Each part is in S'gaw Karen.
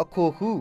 အခိၣ်ဃု,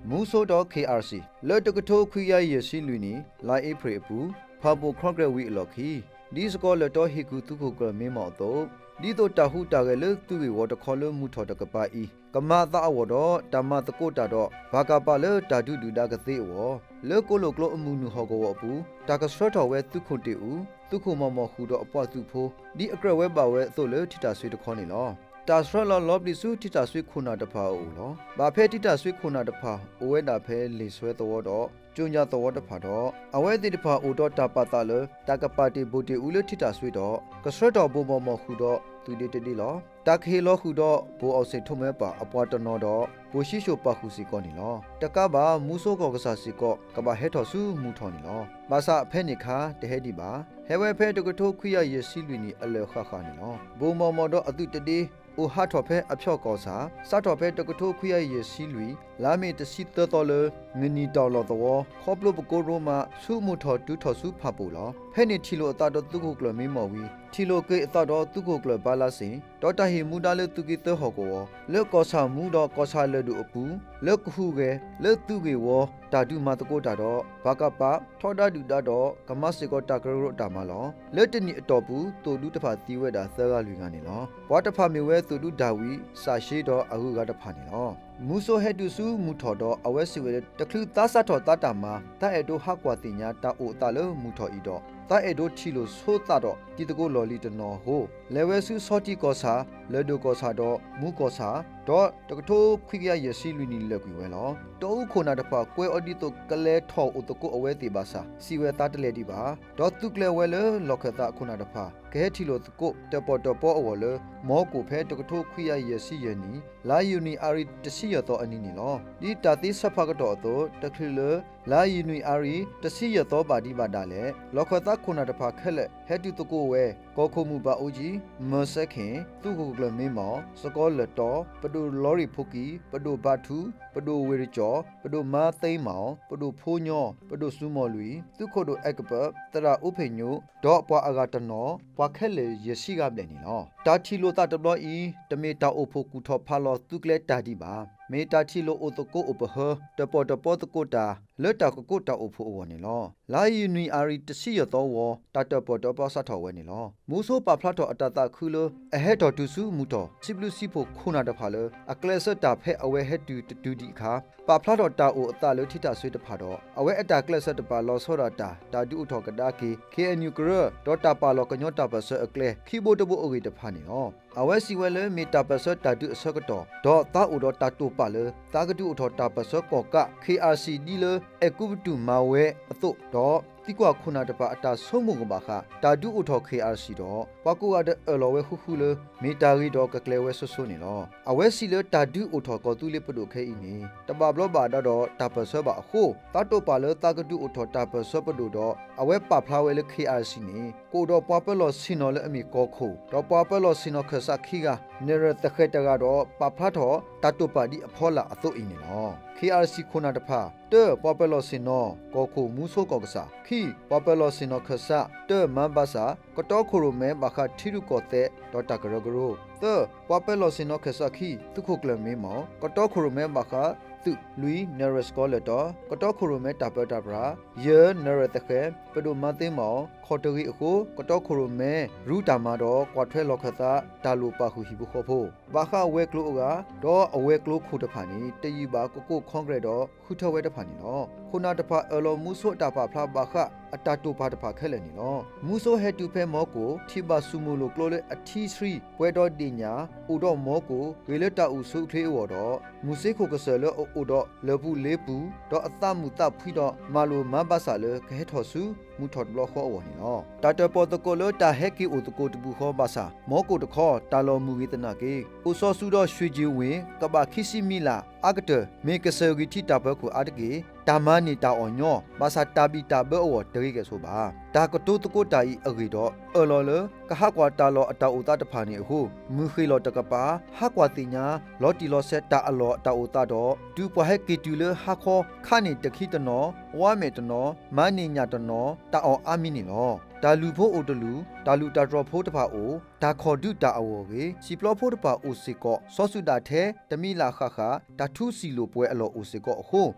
မူဆိဒီး ခ့ၣ်အၣ်စံၣ် လၢတကထိခွံကယၤယဲၢ်ဆံလွံၢ်နံၣ် လါအ့ဖြ့ၣ်အပူၤ ဖၣ်ပူၣ်ခီကရဲးဝံၤအလီၢ်ခံ ဒ်စကီးလၢာ်တီဟ့ၣ်ကူၣ်သုးခိၣ်ကျၢၢ်မ့မီၣ်အသိး, ဒ်သိးတၢ်ဟူးတၢ်ဂဲၤလၢသုးဂ့ၢ်ဝီတခီလၢမုၢ်ထီၣ်တကပၤအံၤ ကမၤအသးအဂီၢ်ဒီး တၢ်မၤသကိးတၢ်ဒီး ပၤကပၤလၢတၢ်ဒုးဒုၣ်ဒါကသ့အဂီၢ်, လၢကိၣ်လိၣ်ကျိအမုၢ်နုာ်ဟီၣ်ကဝီၤအပူၤ တၢ်ကဆှၢထီၣ်ဝဲသုးခိၣ်တ့ၢ်အူ, သုးခိၣ်မီၣ်မီၣ်ဃုာ်ဒီးအပှၤသုးဖိ ဒ်အကြၢးဝဲဘၣ်ဝဲအသိးလၢထံတၢ်စွ့တခီန့ၣ်လီၤ. တၢ်ဆှၢလီၤလီၤပျံၤဆူထံတၢ်စွ့ခိၣ်နၢ်တဖၣ်အအိၣ်လီၤ. ဘၣ်ဖဲထံတၢ်စွ့ခိၣ်နၢ်တဖၣ် အိၣ်ဝဲဒၣ်ဖဲလ့ၣ်ဆွဲသဝီဒီး ကၠိညါသဝီတဖၣ်ဒီး အဝဲသ့ၣ်တဖၣ်အိၣ်ဒီးတၢ်ပာ်သးလၢ တၢ်ကပာ်တ့ၢ်ဘိၣ်တ့ၢ်အူလၢထံတၢ်စွ့ဒီး ကဆှၢထီၣ်ဘိၣ်မီၣ်မီၣ်ဃုာ်ဒီးသုးဒ့တဒ့လီၤ. တၢ်ကဟ့ၣ်လီၤဃုာ်ဒီး ဘိၣ်အီၣ်စ့ၣ်ထိးမဲပၢ်အပှၤတနီၤဒီး ဘိၣ်ဆံၣ်ၡိၣ်ပာ်ဃုာ်စ့ၢ်ကီးန့ၣ်လီၤ. တကးဘၣ် မူဆိကီၢ်ကစၢ်စ့ၢ်ကီး ကဘၣ်ဟဲထီၣ်ဆူမုၢ်ထီၣ်န့ၣ်လီၤ. ဘၣ်ဆၣ်ဖဲန့ၣ်အခါ တဟဲဒံးဘၣ်. ဟဲဝဲဖဲတကထိခွံကယၤယဲၢ်ဆံလွံၢ်နံၣ်အလၢာ်ဃၣ်ဃၣ်န့ၣ်လီၤ. ဘိၣ်မီၣ်မီၣ်ဒီးအသုးတဒ့ အိၣ်ဟးထီၣ်ဖဲအဖၠီၣ်ကီၢ်ဆၣ်, စးထီၣ်ဖဲတကထိခွံကယၤယဲၢ်ဆံလွံၢ် လါမ့ၤတဆံသၢသီလၢ ငနံၤတၢ်လီၢ်သဝီ ခီဖျိပကိရိမး ဆူမုၢ်ထီၣ်တုၤထီၣ်ဆူဖၣ်ပူၣ်လီၤ. ဖဲန့ၣ်ထံၣ်လိာ်အသးဒီးသုးခိၣ်ကျၢၢ်မ့မီၣ်ဝံၤ ထံၣ်လိာ်က့ၤအသးဒီးသုးခိၣ်ကျၢၢ်ဘါလါစ့ၣ် ဒီးတၢ်ဟ့ၣ်မူဒါလၢသုးက့သၢဟီၣ်ကဝီၤ လၢကီၢ်ဆၣ်မူဒီးကီၢ်ဆၣ်လၢၢ်ဒိၣ်အပူၤ လၢကဟူးဂဲၤ လၢသုးဂ့ၢ်ဝီ တၢ်ဒုးမၤသကိးတၢ်ဒီး ပၤကပၤ ထီဒါဒုၣ်ဒါဒီး ကမၤစ့ၢ်ကီးတၢ်ကရၢကရိတၢ်မၤလီၤ. လၢတနံၣ်အတီၢ်ပူၤ သိၣ်ဒူတဖၣ်သံဝဲဒၣ်သၢဂၤလွံၢ်ဂၤန့ၣ်လီၤ. ပှၤတဖၣ်မ့ၢ်ဝဲသိၣ်ဒူဒၣ်ဝံး, စးရှ့ဒီးအဂုၤအဂၤတဖၣ်န့ၣ်လီၤ. မူဆိဟဲတုၤဆူမုၢ်ထီၣ်ဒီး အဝဲစံးဝဲလၢ တချုးသးစးထီၣ်သးတၢ်မၤ သးအဲၣ်ဒိးဟးကွၢ်သ့ၣ်ညါတၢ်အိၣ်အသးလၢမုၢ်ထီၣ်အံၤဒီး သးအဲၣ်ဒိးထံၣ်လိာ်ဆိသးဒီးတံၤသကိးလီၢ်လံၤတနီၤအဃိ လဲၤဝဲဆူဆီထံကီၢ်ဆၣ်, လၢၢ်ဒိၣ်ကီၢ်ဆၣ်ဒီးမူကီၢ်ဆၣ်, ဒီးတကထိခွံကယၤယဲၢ်ဆံလွံၢ်နံၣ်လၢာ်ကွံာ်ဝဲလီၤ. တီအူခိၣ်နၢ်တဖၣ် ကွဲးအီၤဒ်သိးကလဲၤထီၣ်အိၣ်သကိးအဝဲသ့ၣ်ဘၣ်ဆၣ် စံးဝဲသးတလဲၤဒံးဘၣ်. ဒီးသုးကျဲၤဝဲလၢလီၢ်ခၢၣ်သးအခိၣ်နၢ်တဖၣ် ကဟဲထံၣ်လိာ်သကိးတၢၣ်ပီၣ်တၢၣ်ပီအဂီၢ်လၢ မီကိၣ်ဖဲတကထိခွံကယၤယဲၢ်ဆံယဲၢ်နံၣ် လါယနူၤအါရံၤတဆံယဲၢ်သီအနံၤန့ၣ်လီၤ. ဒ်တၢ်သ့ဆၢဖးကတီၢ်အသိး တချုးလၢ လါယနူၤအါရံၤတဆံယဲၢ်သီဘၣ်ဒံးဘၣ်ဒၣ်လဲာ် လီၢ်ခၢၣ်သးခိၣ်နၢ်တဖၣ်ခဲလၢာ် ဟဲတုၤသကိးဝဲ ကီၢ်ခိၣ်မုၢ်ဘၣ်အူကၠံ, မၢၤစဲခ့ၣ်, သုးခိၣ်ကျၢၢ်မ့မီၣ်, စကီၤလၢၢ်တီ, ပဒိၣ်လီရံၣ်ဖိကံ, ပဒိၣ်ဘါထူ, ပဒိၣ်ဝ့ၢ်ရကၠီၣ်, ပဒိၣ်မါသ့မၣ်အီၣ်, ပဒိၣ်ဖိညီ, ပဒိၣ်စူမီၢ်လွံၢ်, သုးခိၣ်ဒိၣ်အဲကပၢၣ်, သရၣ်အူဖ့ၣ်ညိၣ်, ဒီးပှၤအဂၤတနီၤ, ပှၤခဲလၢာ်ယဲၢ်ဆံဂၤဘျဲၣ်န့ၣ်လီၤ. တၢ်ထံၣ်လိာ်သးတဘျီအံၤ တမ့ၢ်တၢ်အိၣ်ဖှိၣ်ကူၣ်ထီၣ်ဖးလီၤသုးကျဲၤတၢ်ဒံးဘၣ်. မ့ၢ်တၢ်ထံၣ်လိာ်အိၣ်သကိးအိၣ်ပဟၢ တၢၣ်ပီၣ်တၢၣ်ပီသကိးတၢ် လၢတၢ်ကကိးတၢ်အိၣ်ဖှိၣ်အဂီၢ်န့ၣ်လီၤ. လါယနူၤအါရံၤတဆံယဲၢ်သီဝီ တၢ်တၢၣ်ပီၣ်တၢၣ်ပီစးထီၣ်ဝဲန့ၣ်လီၤ. မူဆိပာ်ဖျါထီၣ်အတၢ်သးခုလၢ အဟဲထီၣ်တုၤဆူမုၢ်ထီၣ် စံးဘျုးစံးဖှိၣ်ခိၣ်နၢ်တဖၣ်လၢ အကျဲးစၢးတၢ်ဖဲအဝဲဟဲတုၤတတုၤဒံးအခါ ပာ်ဖျါထီၣ်တၢ်အိၣ်အသးလၢထံတၢ်စွ့တဖၣ်ဒီး အဝဲအတၢ်ကျဲးစၢးတပာ်လီၤဆီဒၣ်တၢ် တၢ်ဒုးအိၣ်ထီၣ်ကဒါက့ၤ ခ့ၣ်အဲၣ်ယူၣ်ကရၢ ဒီးတၢ်ပာ်လီၤကညီတၢ်ပၢၢ်ဆၢအကျဲ ခံဘိတဘိအဂ့ၢ်တဖၣ်န့ၣ်လီၤ. အဝဲစံးဝဲလၢမ့ၢ်တၢ်ပၢၢ်ဆၢတၢ်ဒုးအဆၢကတီၢ် ဒီးသးအိၣ်ဒီးတၢ်တိာ်ပာ်လၢ သးကဒုးအိၣ်ထီၣ်တၢ်ပၢၢ်ဆၢကီၢ်ကး ခ့ၣ်အၣ်စံၣ် ဒ်လၢအဲၤကူပတူးမၤဝဲအသိးဒီး သံကွၢ်ခိၣ်နၢ်တဖၣ်အတၢ်ဆိကမိၣ်ကဘၣ်ဃး တၢ်ဒုးအိၣ်ထီၣ်ခ့ၣ်အၣ်စံၣ်ဒီး ပှၤကိးဂၤဒဲးအၢၣ်လီၤဝဲဃူဃူလၢ မ့ၢ်တၢ်ဂ့ၤဒီးကကျဲၤဝဲဆိဆိန့ၣ်လီၤ. အဝဲစံးလၢတၢ်ဒုးအိၣ်ထီၣ်ကီၢ်သူလ့ၤပဒိၣ်ခဲအံၤန့ၣ် တဘၣ်ဘျီးဘၣ်ဒါဒီးတၢ်ပၢၢ်ဆၢဘၣ်အဃိ သးတိာ်ပာ်လၢသးကဒုးအိၣ်ထီၣ်တၢ်ပၢၢ်ဆၢပဒိၣ်ဒီး အဝဲပာ်ဖျါဝဲလၢ ခ့ၣ်အၣ်စံၣ်န့ၣ် ကအိၣ်ဒီးပှၤပၢၤလီၢ်ဆ့ၣ်နီၤလၢအမ့ၢ်ကီၢ်ခိၣ် ဒီးပှၤပၢၤလီၢ်ဆ့ၣ်နီၤခၢၣ်စးခံဂၤ နဲၣ်ရွဲၣ်သဃဲၤတဂၤဒီး ပာ်ဖျါထီၣ်တၢ်တိာ်ပာ်ဒ်အဖီလာ်အသိးအံၤန့ၣ်လီၤ. ခ့ၣ်အၣ်စံၣ်ခိၣ်နၢ်တဖၣ် တၢ ပှၤပၢၤလီၢ်ဆ့ၣ်နီၤ ကီၢ်ခိၣ်မူဆိကီၢ်ကစၢ်, ခံ ပှၤပၢၤလီၢ်ဆ့ၣ်နီၤခၢၣ်စး တၢ မၤဘၣ်ဆၣ် ကတီခိၣ်ရိၣ်မဲဘၣ်ဃးထံရူၢ်ကီၢ်သဲး ဒီးတၢ်ကရၢကရိ, သၢ ပှၤပၢၤလီၢ်ဆ့ၣ်နီၤခၢၣ်စးခံ သုးခိၣ်ကျၢၢ်မ့မီၣ် ကတီခိၣ်ရိၣ်မဲဘၣ်ဃးသုး, လွံၢ် နဲၣ်ရွဲၣ်စကီၤလၢၢ်တီ, ကတီခိၣ်ရိၣ်မဲတၢ်ပၢတၢ်ပြး, ယဲၢ် နဲၣ်ရွဲၣ်သဃဲၤ ပဒိၣ်မါသ့မၣ်အီၣ် ခီၣ်တရံးအဃိ ကတီခိၣ်ရိၣ်မဲ ရူတၢ်မၤဒီးကွၢ်ထွဲလီၢ်ခၢၣ်သး တၢ်လိၣ်ပာ်ဃုာ်ဟံၣ်ဖိဃီဖိ ဘၣ်ဃးဝဲၤကျိၤအဂၤ ဒီးအဝဲၤကျိၤခိၣ်တဖၣ်န့ၣ် တယံာ်ဘၣ်ကကိးခီကရဲးဒီးဃုထၢဝဲတဖၣ်န့ၣ်လီၤ. ခိၣ်နၢ်တဖၣ်အၢၣ်လီၤမူဆိအတၢ်ပာ်ဖျါဘၣ်ဃးအတၢ်တိာ်ပာ်တဖၣ်ခဲလၢာ်န့ၣ်လီၤ. မူဆိဟဲတုၤဖဲမီကိၣ် ထံၣ်ဘၣ်စူၣ်မိၢ်လိာ်ကျိလၢအထံဆှံ ပှဲၤဒီးဒ့ၣ်ညၣ် အိၣ်ဒီးမီကိၣ် ဂ့ၤလၢတၢ်အိၣ်ဆူၣ်အိၣ်ချ့အဂီၢ်ဒီး မုၢ်စ့ခိၣ်ကစၢၢ်လၢအအိၣ်ဒီးလၢၢ်ပူၤလ့ပူၤ ဒီးအသးမုာ်သးဖှံဒီး မၤလိာ်မၤဘၣ်ဆၣ်လၢကဟဲထီၣ်ဆူမုၢ်ထီၣ်တဘျီဃီအဂီၢ်န့ၣ်လီၤ. တၢ်တၢၣ်ပီၣ်သကိးလၢတၢ်ဟဲက့ၤအိၣ်သကိးတပူၤဃီဘၣ်ဆၣ် မီကိၣ်တခီ တၢ်လီၢ်မုၢ်ဂ့ၤသနာ်က့ အိၣ်စီၤစုၤဒီး ရွှေကျင်ဝ့ၢ် ကဘၣ်ခံဆံမံလၣ် အါကတၢၢ် မ့ၢ်ကစၢၢ်ဂံၢ်ထံးတၢ်ပၢခိၣ်အါတက့ၢ် တၢ်မၤန့ၢ်တၢ်အီၣ်ညီ ဘၣ်ဆၣ်တၢ်ဘံၣ်တၢ်ဘၢအဂီၢ်တဂ့ၤကဲၣ်ဆိးဘၣ်. တၢ်ကတိၤသကိးတၢ်အံၤအဂ့ၢ်ဒီး အၢၣ်လီၤလၢ ကဟးကွၢ်တၢ်လီၢ်အတၢ်အိၣ်သးတဖၣ်န့ၣ်အဃိ မုၢ်ဃ့ၢ်လီၤတကပၤ ဟးကွၢ်သ့ၣ်ညါ လီၤတံၢ်လီၤဆဲးတၢ်အလီၢ်အတၢ်အိၣ်သးဒီး တုၤပှၤဟဲက့ၤတုၤလၢဟါခီ ခါန့ၢ်တခံတနီၤ ဝါမဲာ်တနီၤ မၤန့ၢ်ညၣ်တနီၤ တၢ်အီၣ်အါမံၤန့ၣ်လီၤ. တၢ်လုၢ်ဖိအိၣ်တလုၢ်, တၢ်လုၢ်တၢ်တြီၤဖိတဖၣ်အိၣ်, တၢ်ခီၣ်ဒုးတၢ်အဂီၢ်အဂ့ၢ်, စံာ်ပျီဖိတဖၣ်အိၣ်စ့ၢ်ကီး, စီၤစုၤဒၣ်ထဲ တမံၤလၢ်ဃၣ်ဃၣ် တၢ်ထူစံာ်လိာ်ပှဲၤအလီၢ်အိၣ်စ့ၢ်ကီးအဃိ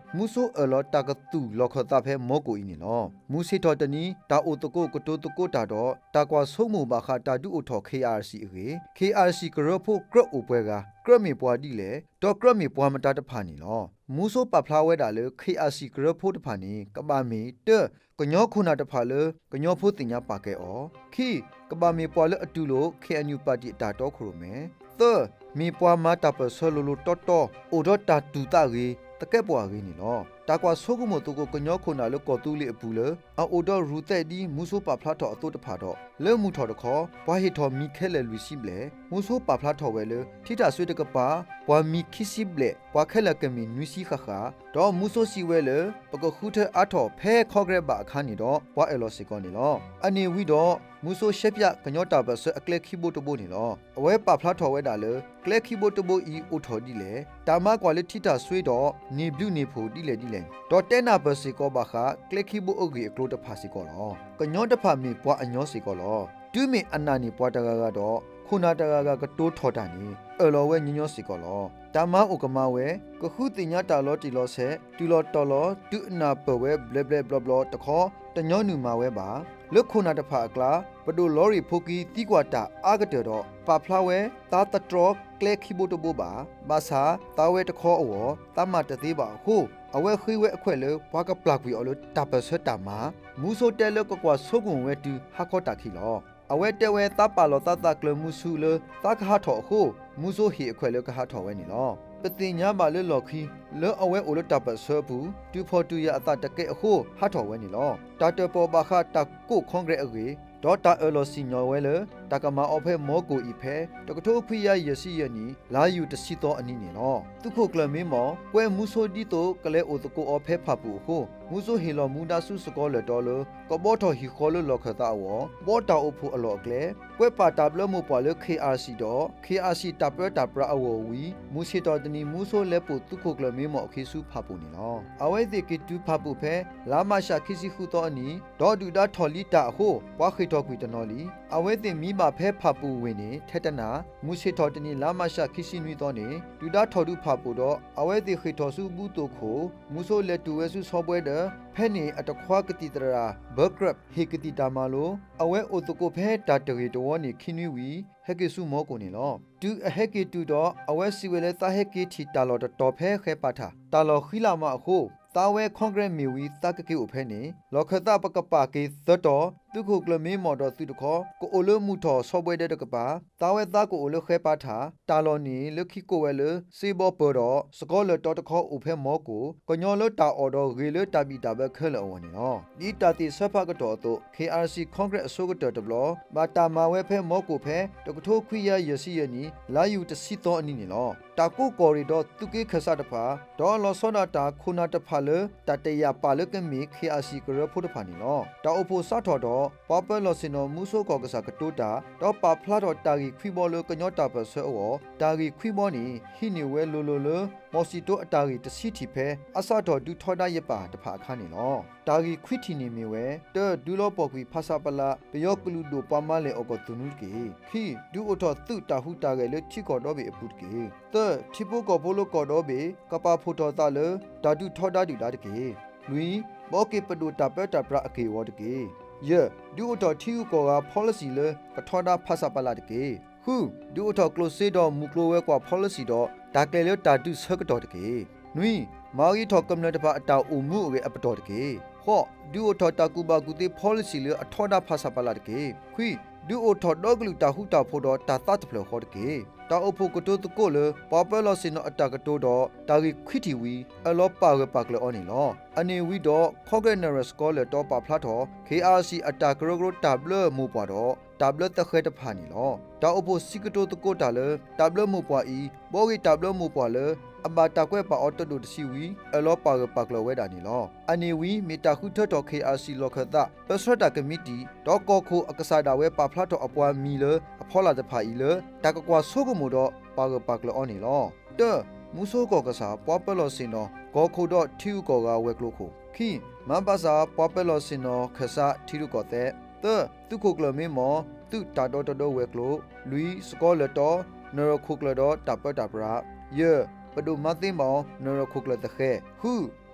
မူဆိအၢၣ်လီၤတၢ်ကသူၣ်လီၢ်ခၢၣ်သးဖဲမီကိၣ်အံၤန့ၣ်လီၤ. မုၢ်ဆ့ၣ်ထီၣ်တနံၤ တၢ်အိၣ်သကိးကတိၤသကိးတၢ်ဒီး တၢ်ကွၢ်ဆိကမိၣ်ဘၣ်ဃးတၢ်ဒုးအိၣ်ထီၣ် ခ့ၣ်အၣ်အၣ်စံၣ်အဂ့ၢ်, ခ့ၣ်အၣ်အၣ်စံၣ် ကရၢဖိကြၢးအိၣ်ပှဲၤဂၤ ကြၢးမ့ၢ်ပှၤဒ်လဲၣ်, ဒီးကြၢးမ့ၢ်ပှၤမတၤတဖၣ်န့ၣ်လီၤ. မူဆိပာ်ဖျါဝဲဒၣ်လၢ ခ့ၣ်အၣ်အၣ်စံၣ် ကရၢဖိတဖၣ်န့ၣ် ကဘၣ်မ့ၢ် တၢ ကညီခိၣ်နၢ်တဖၣ်လၢ ကညီဖိသ့ၣ်ညါပာ်ကဲအီၤ, ခံ ကဘၣ်မ့ၢ်ပှၤလၢအတူၢ်လိာ် ခ့ၣ်အဲၣ်ယူၣ် ပၣ်တံၣ်အတၢ်တီခိၣ်ရိၣ်မဲ, သၢ မ့ၢ်ပှၤမၤတၢ်ပၢၢ်ဆၢလိၤလိၤတီတီ အိၣ်ဒီးတၢ်တူၢ်သးဂ့ၤ သကဲးပှၤဂ့ၤန့ၣ်လီၤ. တၢ်ကွၢ်ဆိကမိၣ်သကိးကညီခိၣ်နၢ်လၢကီၢ်သူလ့ၤအပူၤလၢ အအိၣ်ဒီးရူၣ်သဲးဒ်မူဆိပာ်ဖျါထီၣ်အသိးတဖၣ်ဒီး လၢမုၢ်ထီၣ်တခီ ပှၤဟ့ၣ်ထီၣ်မံၤခဲလၢာ်လွံၢ်ဆံဘျဲၣ်, မူဆိပာ်ဖျါထီၣ်ဝဲလၢ ထံတၢ်စွ့တကပၤ ပှၤမံၤခံဆံဘျဲၣ် ပှၤခဲလၢာ်ကမ့ၢ်နွံဆံဃၣ်ဃၣ်, ဒီးမူဆိစံးဝဲလၢ ပကဃုထၢအါထီၣ်ဖဲ Congress ဘၣ်အခါန့ၣ်ဒီး ပှၤအၢၣ်လီၤစ့ၢ်ကီးန့ၣ်လီၤ. အန့ၣ်ဝံၤဒီး မူဆိရှဲပၠးကညီတၢ်ပၢၢ်ဆၢအကျဲခံဘိတဘိန့ၣ်လီၤ. အဝဲပာ်ဖျါထီၣ်ဝဲဒၣ်လၢ ကျဲခံဘိတဘိအံၤအိၣ်ထီၣ်ဒ်လဲၣ်, တၢ်မၤကွၢ်လၢထံတၢ်စွ့ဒီး န့ၢ်ဘျုးန့ၢ်ဖှိၣ်ဒ်လဲၣ်ဒ်လဲၣ်, ဒီးတဲနၢ်ပၢၢ်စ့ၢ်ကီးဘၣ်ဃး ကျဲခံဘိအဂ့ၢ်အကျိၤတဖၣ်စ့ၢ်ကီးလီၤ. ကညီတဖၣ်မ့ၢ်ပှၤအညီစ့ၢ်ကီးလီၤ. တုၤမ့ၢ်အနၢ်န့ၢ်ပှၤတဂၤဂၤဒီး ခိၣ်နၢ်တဂၤဂၤကတိၤထီၣ်တၢ်န့ၣ် အၢၣ်လီၤဝဲညီညီစ့ၢ်ကီးလီၤ. တၢ်မၤအိၣ်ကမၤဝဲ ကဃုသ့ၣ်ညါတၢ်လီၤတံၢ်လီၤဆဲး တုၤလီၤတီၤလီၤ တုၤအနၢ်ပၢၢ်ဝဲဘျဲးဘျဲးဘျီဘျီတခီ တညီနုၢ်မၤဝဲဘၣ်. လၢခိၣ်နၢ်တဖၣ်အကျါ ပဒိၣ်လီရ့ၣ်ဖိကံသံကွၢ်တၢ်အါကတၢၢ်ဒီး ပာ်ဖျါဝဲ သးတတြီကျဲခံဘိတဘိဘၣ်. ဘၣ်ဆၣ် သးဝဲတခီအဂီၢ် သးမၤတသ့ဘၣ်အဃိ အဝဲဃ့ဝဲအခွဲးလၢ ပှၤကပျၢ်ကွံာ်အီၤလၢတၢ်ပၢၢ်ဆၢတၢ်မၤ, မူဆိတဲလၢကကွၢ်ဆိကမိၣ်ဝဲတုၤဟါခီတၢ်ခံလီၤ. အဝဲတဲဝဲ သးပာ်လီၤသးသးကျၢၤမုဆူလၢသးကဟးထီၣ်အဃိ မူဆိဟ့ၣ်အခွဲးလၢကဟးထီၣ်ဝဲန့ၣ်လီၤ. ပသ့ၣ်ညါဘၣ်လၢလီၢ်ခံ လၢအဝဲအိၣ်လၢတၢ်ပၢၢ်ဆၢအပူၤ တုၤဖှီၣ်တုၤယာ်အသးတကဲအဃိ ဟးထီၣ်ဝဲန့ၣ်လီၤ. တၢ်တၢၣ်ပီၣ်ဘၣ်ဃးတၢ်ကိး Congress အဂ့ၢ် ဒီးတၢ်အၢၣ်လီၤစံၣ်ညီၣ်ဝဲလၢ တၢ်ကမၤအီၤဖဲမီကိၣ်အံၤဖဲ တကထိခွံကယၤယဲၢ်ဆံယဲၢ်နံၣ် လါယူၤတဆံသီအနံၤန့ၣ်လီၤ. သုးခိၣ်ကျၢၢ်မ့မီၣ် ကွဲမူဆိဒ်သိးကလဲၤအိၣ်သကိးအီၤဖဲဖၣ်ပူၣ်အဃိ မူဆိဟ့ၣ်လီၤမူဒါဆူစကီၤလၢၢ်တီလၢ ကဘှီထီၣ်ဟံၣ်ဃီလၢလီၢ်ခၢၣ်သးအဂီၢ် ဘှီတၢ်အိၣ်ဖှိၣ်အလီၢ်အကျဲ ကွဲးပာ်တၢ်ဘျၢမိၢ်ပှၢ်လၢ ခ့ၣ်အၣ်စံၣ် ဒီး ခ့ၣ်အၣ်စံၣ် တၢ်ပၢတၢ်ပြးအဂီၢ်ဝံၤ မုၢ်ဆ့ၣ်ထီၣ်တနံၤ မူဆိလဲၤပိာ်သုးခိၣ်ကျၢၢ်မ့မီၣ်အခံဆူဖၣ်ပူၣ်န့ၣ်လီၤ. အဝဲသ့ၣ်က့ၤတုၤဖၣ်ပူၣ်ဖဲ လါမးရှးခံဆံဃုသီအနံၤ ဒီးဒုၣ်ဒါထီၣ်လံတၢ်အဃိ ပှၤဃ့ၢ်ထီၣ်ကွံာ်တနီၤလံ. အဝဲသ့ၣ်မံဘၣ်ဖဲဖၣ်ပူၣ်ဝ့ၢ်န့ၣ် ထဲတနၢ် မုၢ်ဆ့ၣ်ထီၣ်တနံၤ လါမးရှးခံဆံနွံသီန့ၣ် ဒုၣ်ဒါထီၣ်ဒုးဖၣ်ပူၣ်ဒီး အဝဲသ့ၣ်ဃ့ၢ်ထီၣ်ဆူဘူသိၣ်ခိၣ် မူဆိလဲၤတုၤဝဲဆူဆီဘှဲဒၢး ဖဲန့ၣ်အတခွါကသံၣ်သရၣ် ဘၢကြၢး ဟ့ၣ်ကသံၣ်တၢ်မၤလိ အဝဲအိၣ်သကိးဖဲတၢ်တဂ့ၤတဝီန့ၣ်ခံနွံဝံၤ ဟဲက့ၤဆူမီကိၣ်န့ၣ်လီၤ. တုၤအဟဲက့ၤတုၤဒီး အဝဲစံးဝဲလၢသးဟဲက့ၤထံၣ်တၢ်လီၢ်တတီၤဖဲဃဲၤပာ်ထၣ် တၢ်လီၢ်ဃံလၤမးအဃိ သးဝဲ Congress မ့ၢ်ဝံၤ သးကက့ၤအိၣ်ဖဲန့ၣ် လီၢ်ခၢၣ်သးပကပာ်က့ၤသၢတီၤ သုးခိၣ်ကျၢၢ်မ့မီၣ်ဒီးသုးတခီ ကအိၣ်လၢမုၢ်ထီၣ်ဆီဘှဲဒၢးတကပၤ သးဝဲသးကအိၣ်လၢဃဲၤပာ်ထၣ် တၢ်လီၢ်န့ၣ်လၢခံကိးဝဲလၢ စ့ဘီပၢၤဒီး စကီၤလၢၢ်တီတခီအိၣ်ဖဲမီကိၣ် ကညီလၢတၢ်အီၣ်ဒီးဂ့ၤလၢတၢ်ဘံၣ်တၢ်ဘၢခဲလၢာ်အဂီၢ်န့ၣ်လီၤ. ဒ်တၢ်သ့ၣ်ဆၢဖးကတီၢ်အသိး ခ့ၣ်အၣ်စံၣ် Congress အဆိကတၢၢ်တဘျီ ဘၣ်တၢ်မၤဝဲဖဲမီကိၣ်ဖဲ တကထိခွံကယၤယဲၢ်ဆံယဲၢ်နံၣ် လါယူၤတဆံသီအနံၤန့ၣ်လီၤ. တၢ်ကိးကီၢ်ရ့ၣ်ဒီးသုးက့ခၢၣ်စးတဖၣ် ဒီးလီၤဆီဒၣ်တၢ်ခိၣ်နၢ်တဖၣ်လၢ တၢ်တယာ်ပာ်လၢကမ့ၢ် ခ့ၣ်အၣ်စံၣ် ကရၢဖိတဖၣ်န့ၣ်လီၤ. တၢ်အိၣ်ဖှိၣ်စးထီၣ်ဒီး ပှၤပၢလီၢ်ဆ့ၣ်နီၤ မူဆိကီၢ်ကစၢ်ကတိၤတၢ် ဒီးပာ်ဖျါထီၣ်တၢ်ဂ့ၢ်ခွံဘီလၢကညီတၢ်ပၢၢ်ဆၢအဂီၢ် တၢ်ဂ့ၢ်ခွံဘီန့ၣ် ဟံးန့ၢ်ဝဲလိၤလိၤလၢ မီၢ်စံၣ်တိၤအတၢ်ဂ့ၢ်တဆံထံၣ်ဖဲ အစးထီၣ်ဒုးထီဒါယပၢ်တဖၣ်အခါန့ၣ်လီၤ. တၢ်ဂ့ၢ်ခွံထံၣ်န့ၣ်မ့ၢ်ဝဲ တၢ ဒုးလီၤပှီၢ်ကွံာ် ဖဆပလ ပယီၤကလုာ်ဒိၣ်ပှၤမၤလဲၢ်အီၣ်ကီၢ်သနူတက့ၢ်. ခံ ဒုးအိၣ်ထီၣ်သုးတၢ်ဟူးတၢ်ဂဲၤလၢထံကီၢ်ဒီဘ့ၣ်အပူၤတက့ၢ်. သၢ ထံဖိကီၢ်ဖိလၢကီၢ်ဒီဘ့ၣ် ကပာ်ဖှိၣ်ထီၣ်သးလၢ တၢ်ဒုးထီဒါဒုၣ်ဒါတက့ၢ်. လွံၢ် ဘှီက့ၤပဒိၣ်တၢ်ပၢတၢ်ပြးအက့ၢ်အဂီၤတက့ၢ်. ယဲၢ် ဒုးအိၣ်ထီၣ်ထံဂုၤကီၢ်ဂၤ policy လၢကထီဒါ ဖဆပလ တက့ၢ်. ဃု ဒုးအိၣ်ထီၣ်ကျိၣ်စ့ဒီးမုၢ်ကျိၤဝဲၤကွာ် policy ဒီး တၢ်ကျဲၤလၢတၢ်ဒုးဆၢကတီၢ်တက့ၢ်. နွံ မၤဂ့ၤထီၣ်ကမျၢၢ်တဖၣ်အတၢ်အိၣ်မူအဂ့ၢ်အပတီၢ်တက့ၢ်. ဃိး ဒုးအိၣ်ထီၣ်တၢ်ကူၣ်ဘၣ်ကူၣ်သ့ policy လၢအထီဒါ ဖဆပလ တက့ၢ်. ခွံ ဒုးအိၣ်ထီၣ်ဒီကလုာ်တၢ်ဃူတၢ်ဖိးဒီးတၢ်သးတဖျၢၣ်ဃီတက့ၢ်. တၢ်အိၣ်ဖှိၣ်ကတိၤသကိးလၢ ပှၤပၢလီၢ်ဆ့ၣ်နီၤအတၢ်ကတိၤဒီး တၢ်ဂ့ၢ်ခွံထံၣ်ဝံၤ အၢၣ်လီၤပာ်ဂၢၢ်ပာ်ကျၢၤအီၤန့ၣ်လီၤ. အန့ၣ်ဝံၤဒီး Congress နၢ်ရံၣ်စကီၤလၢၢ်တီပာ်ဖျါထီၣ် ခ့ၣ်အၣ်စံၣ် အတၢ်ကရၢကရိတၢ်ဘျၢမိၢ်ပှၢ်ဒီး တၢ်ဘျၢသဃဲၤတဖၣ်န့ၣ်လီၤ. တၢ်အိၣ်ဖှိၣ်စံးကတိၤသကိးတၢ်လၢ တၢ်ဘျၢမိၢ်ပှၢ်အံၤ ဘှီဂ့ၤတၢ်ဘျၢမိၢ်ပှၢ်လၢ အဘၣ်တၢ်ကွဲးပာ်အီၤတဒိၣ်တဆံဝံၤ အၢၣ်လီၤပာ်ဂၢၢ်ပာ်ကျၢၤဝဲဒၣ်န့ၣ်လီၤ. အန့ၣ်ဝံၤ မ့ၢ်တၢ်ဃုထၢထီၣ် ခ့ၣ်အၣ်စံၣ် လီၢ်ခၢၣ်သး ပၢဆှၢတၢ်ကမံးတံာ် ဒီးကီၢ်ခိၣ်အကစၢ်ဒၣ်ဝဲပာ်ဖျါထီၣ်အပှၤမံၤလၢအဖီလာ်တဖၣ်အံၤလၢ တၢ်ကကွၢ်ဆိကမိၣ်ဒီးပာ်ဂၢၢ်ပာ်ကျၢၤအီၤန့ၣ်လီၤ. တၢ မူဆိကီၢ်ကစၢ် ပှၤပၢလီၢ်ဆ့ၣ်နီၤ ကီၢ်ခိၣ်ဒီးထံဂုၤကီၢ်ဂၤဝဲၤကျိၤခိၣ်. ခံ မၤဘၣ်ဆၣ် ပှၤပၢလီၢ်ဆ့ၣ်နီၤ ခၢၣ်စး ထံရူၢ်ကီၢ်သဲး သၢ, သုးခိၣ်ကျၢၢ်မ့မီၢ် သုးတၢ်ဒီတဒၢဝဲၤကျိၤ, လွံၢ်, စကီၤလၢၢ်တီ, နရၢၣ်ခိၣ်ကျၢၢ်ဒီးတၢ်ပၢတၢ်ပြး, ယဲၢ်, ပဒိၣ်မါသ့မီၢ် နရၢၣ်ခိၣ်ကျၢၢ်သဃဲၤ, ဃု,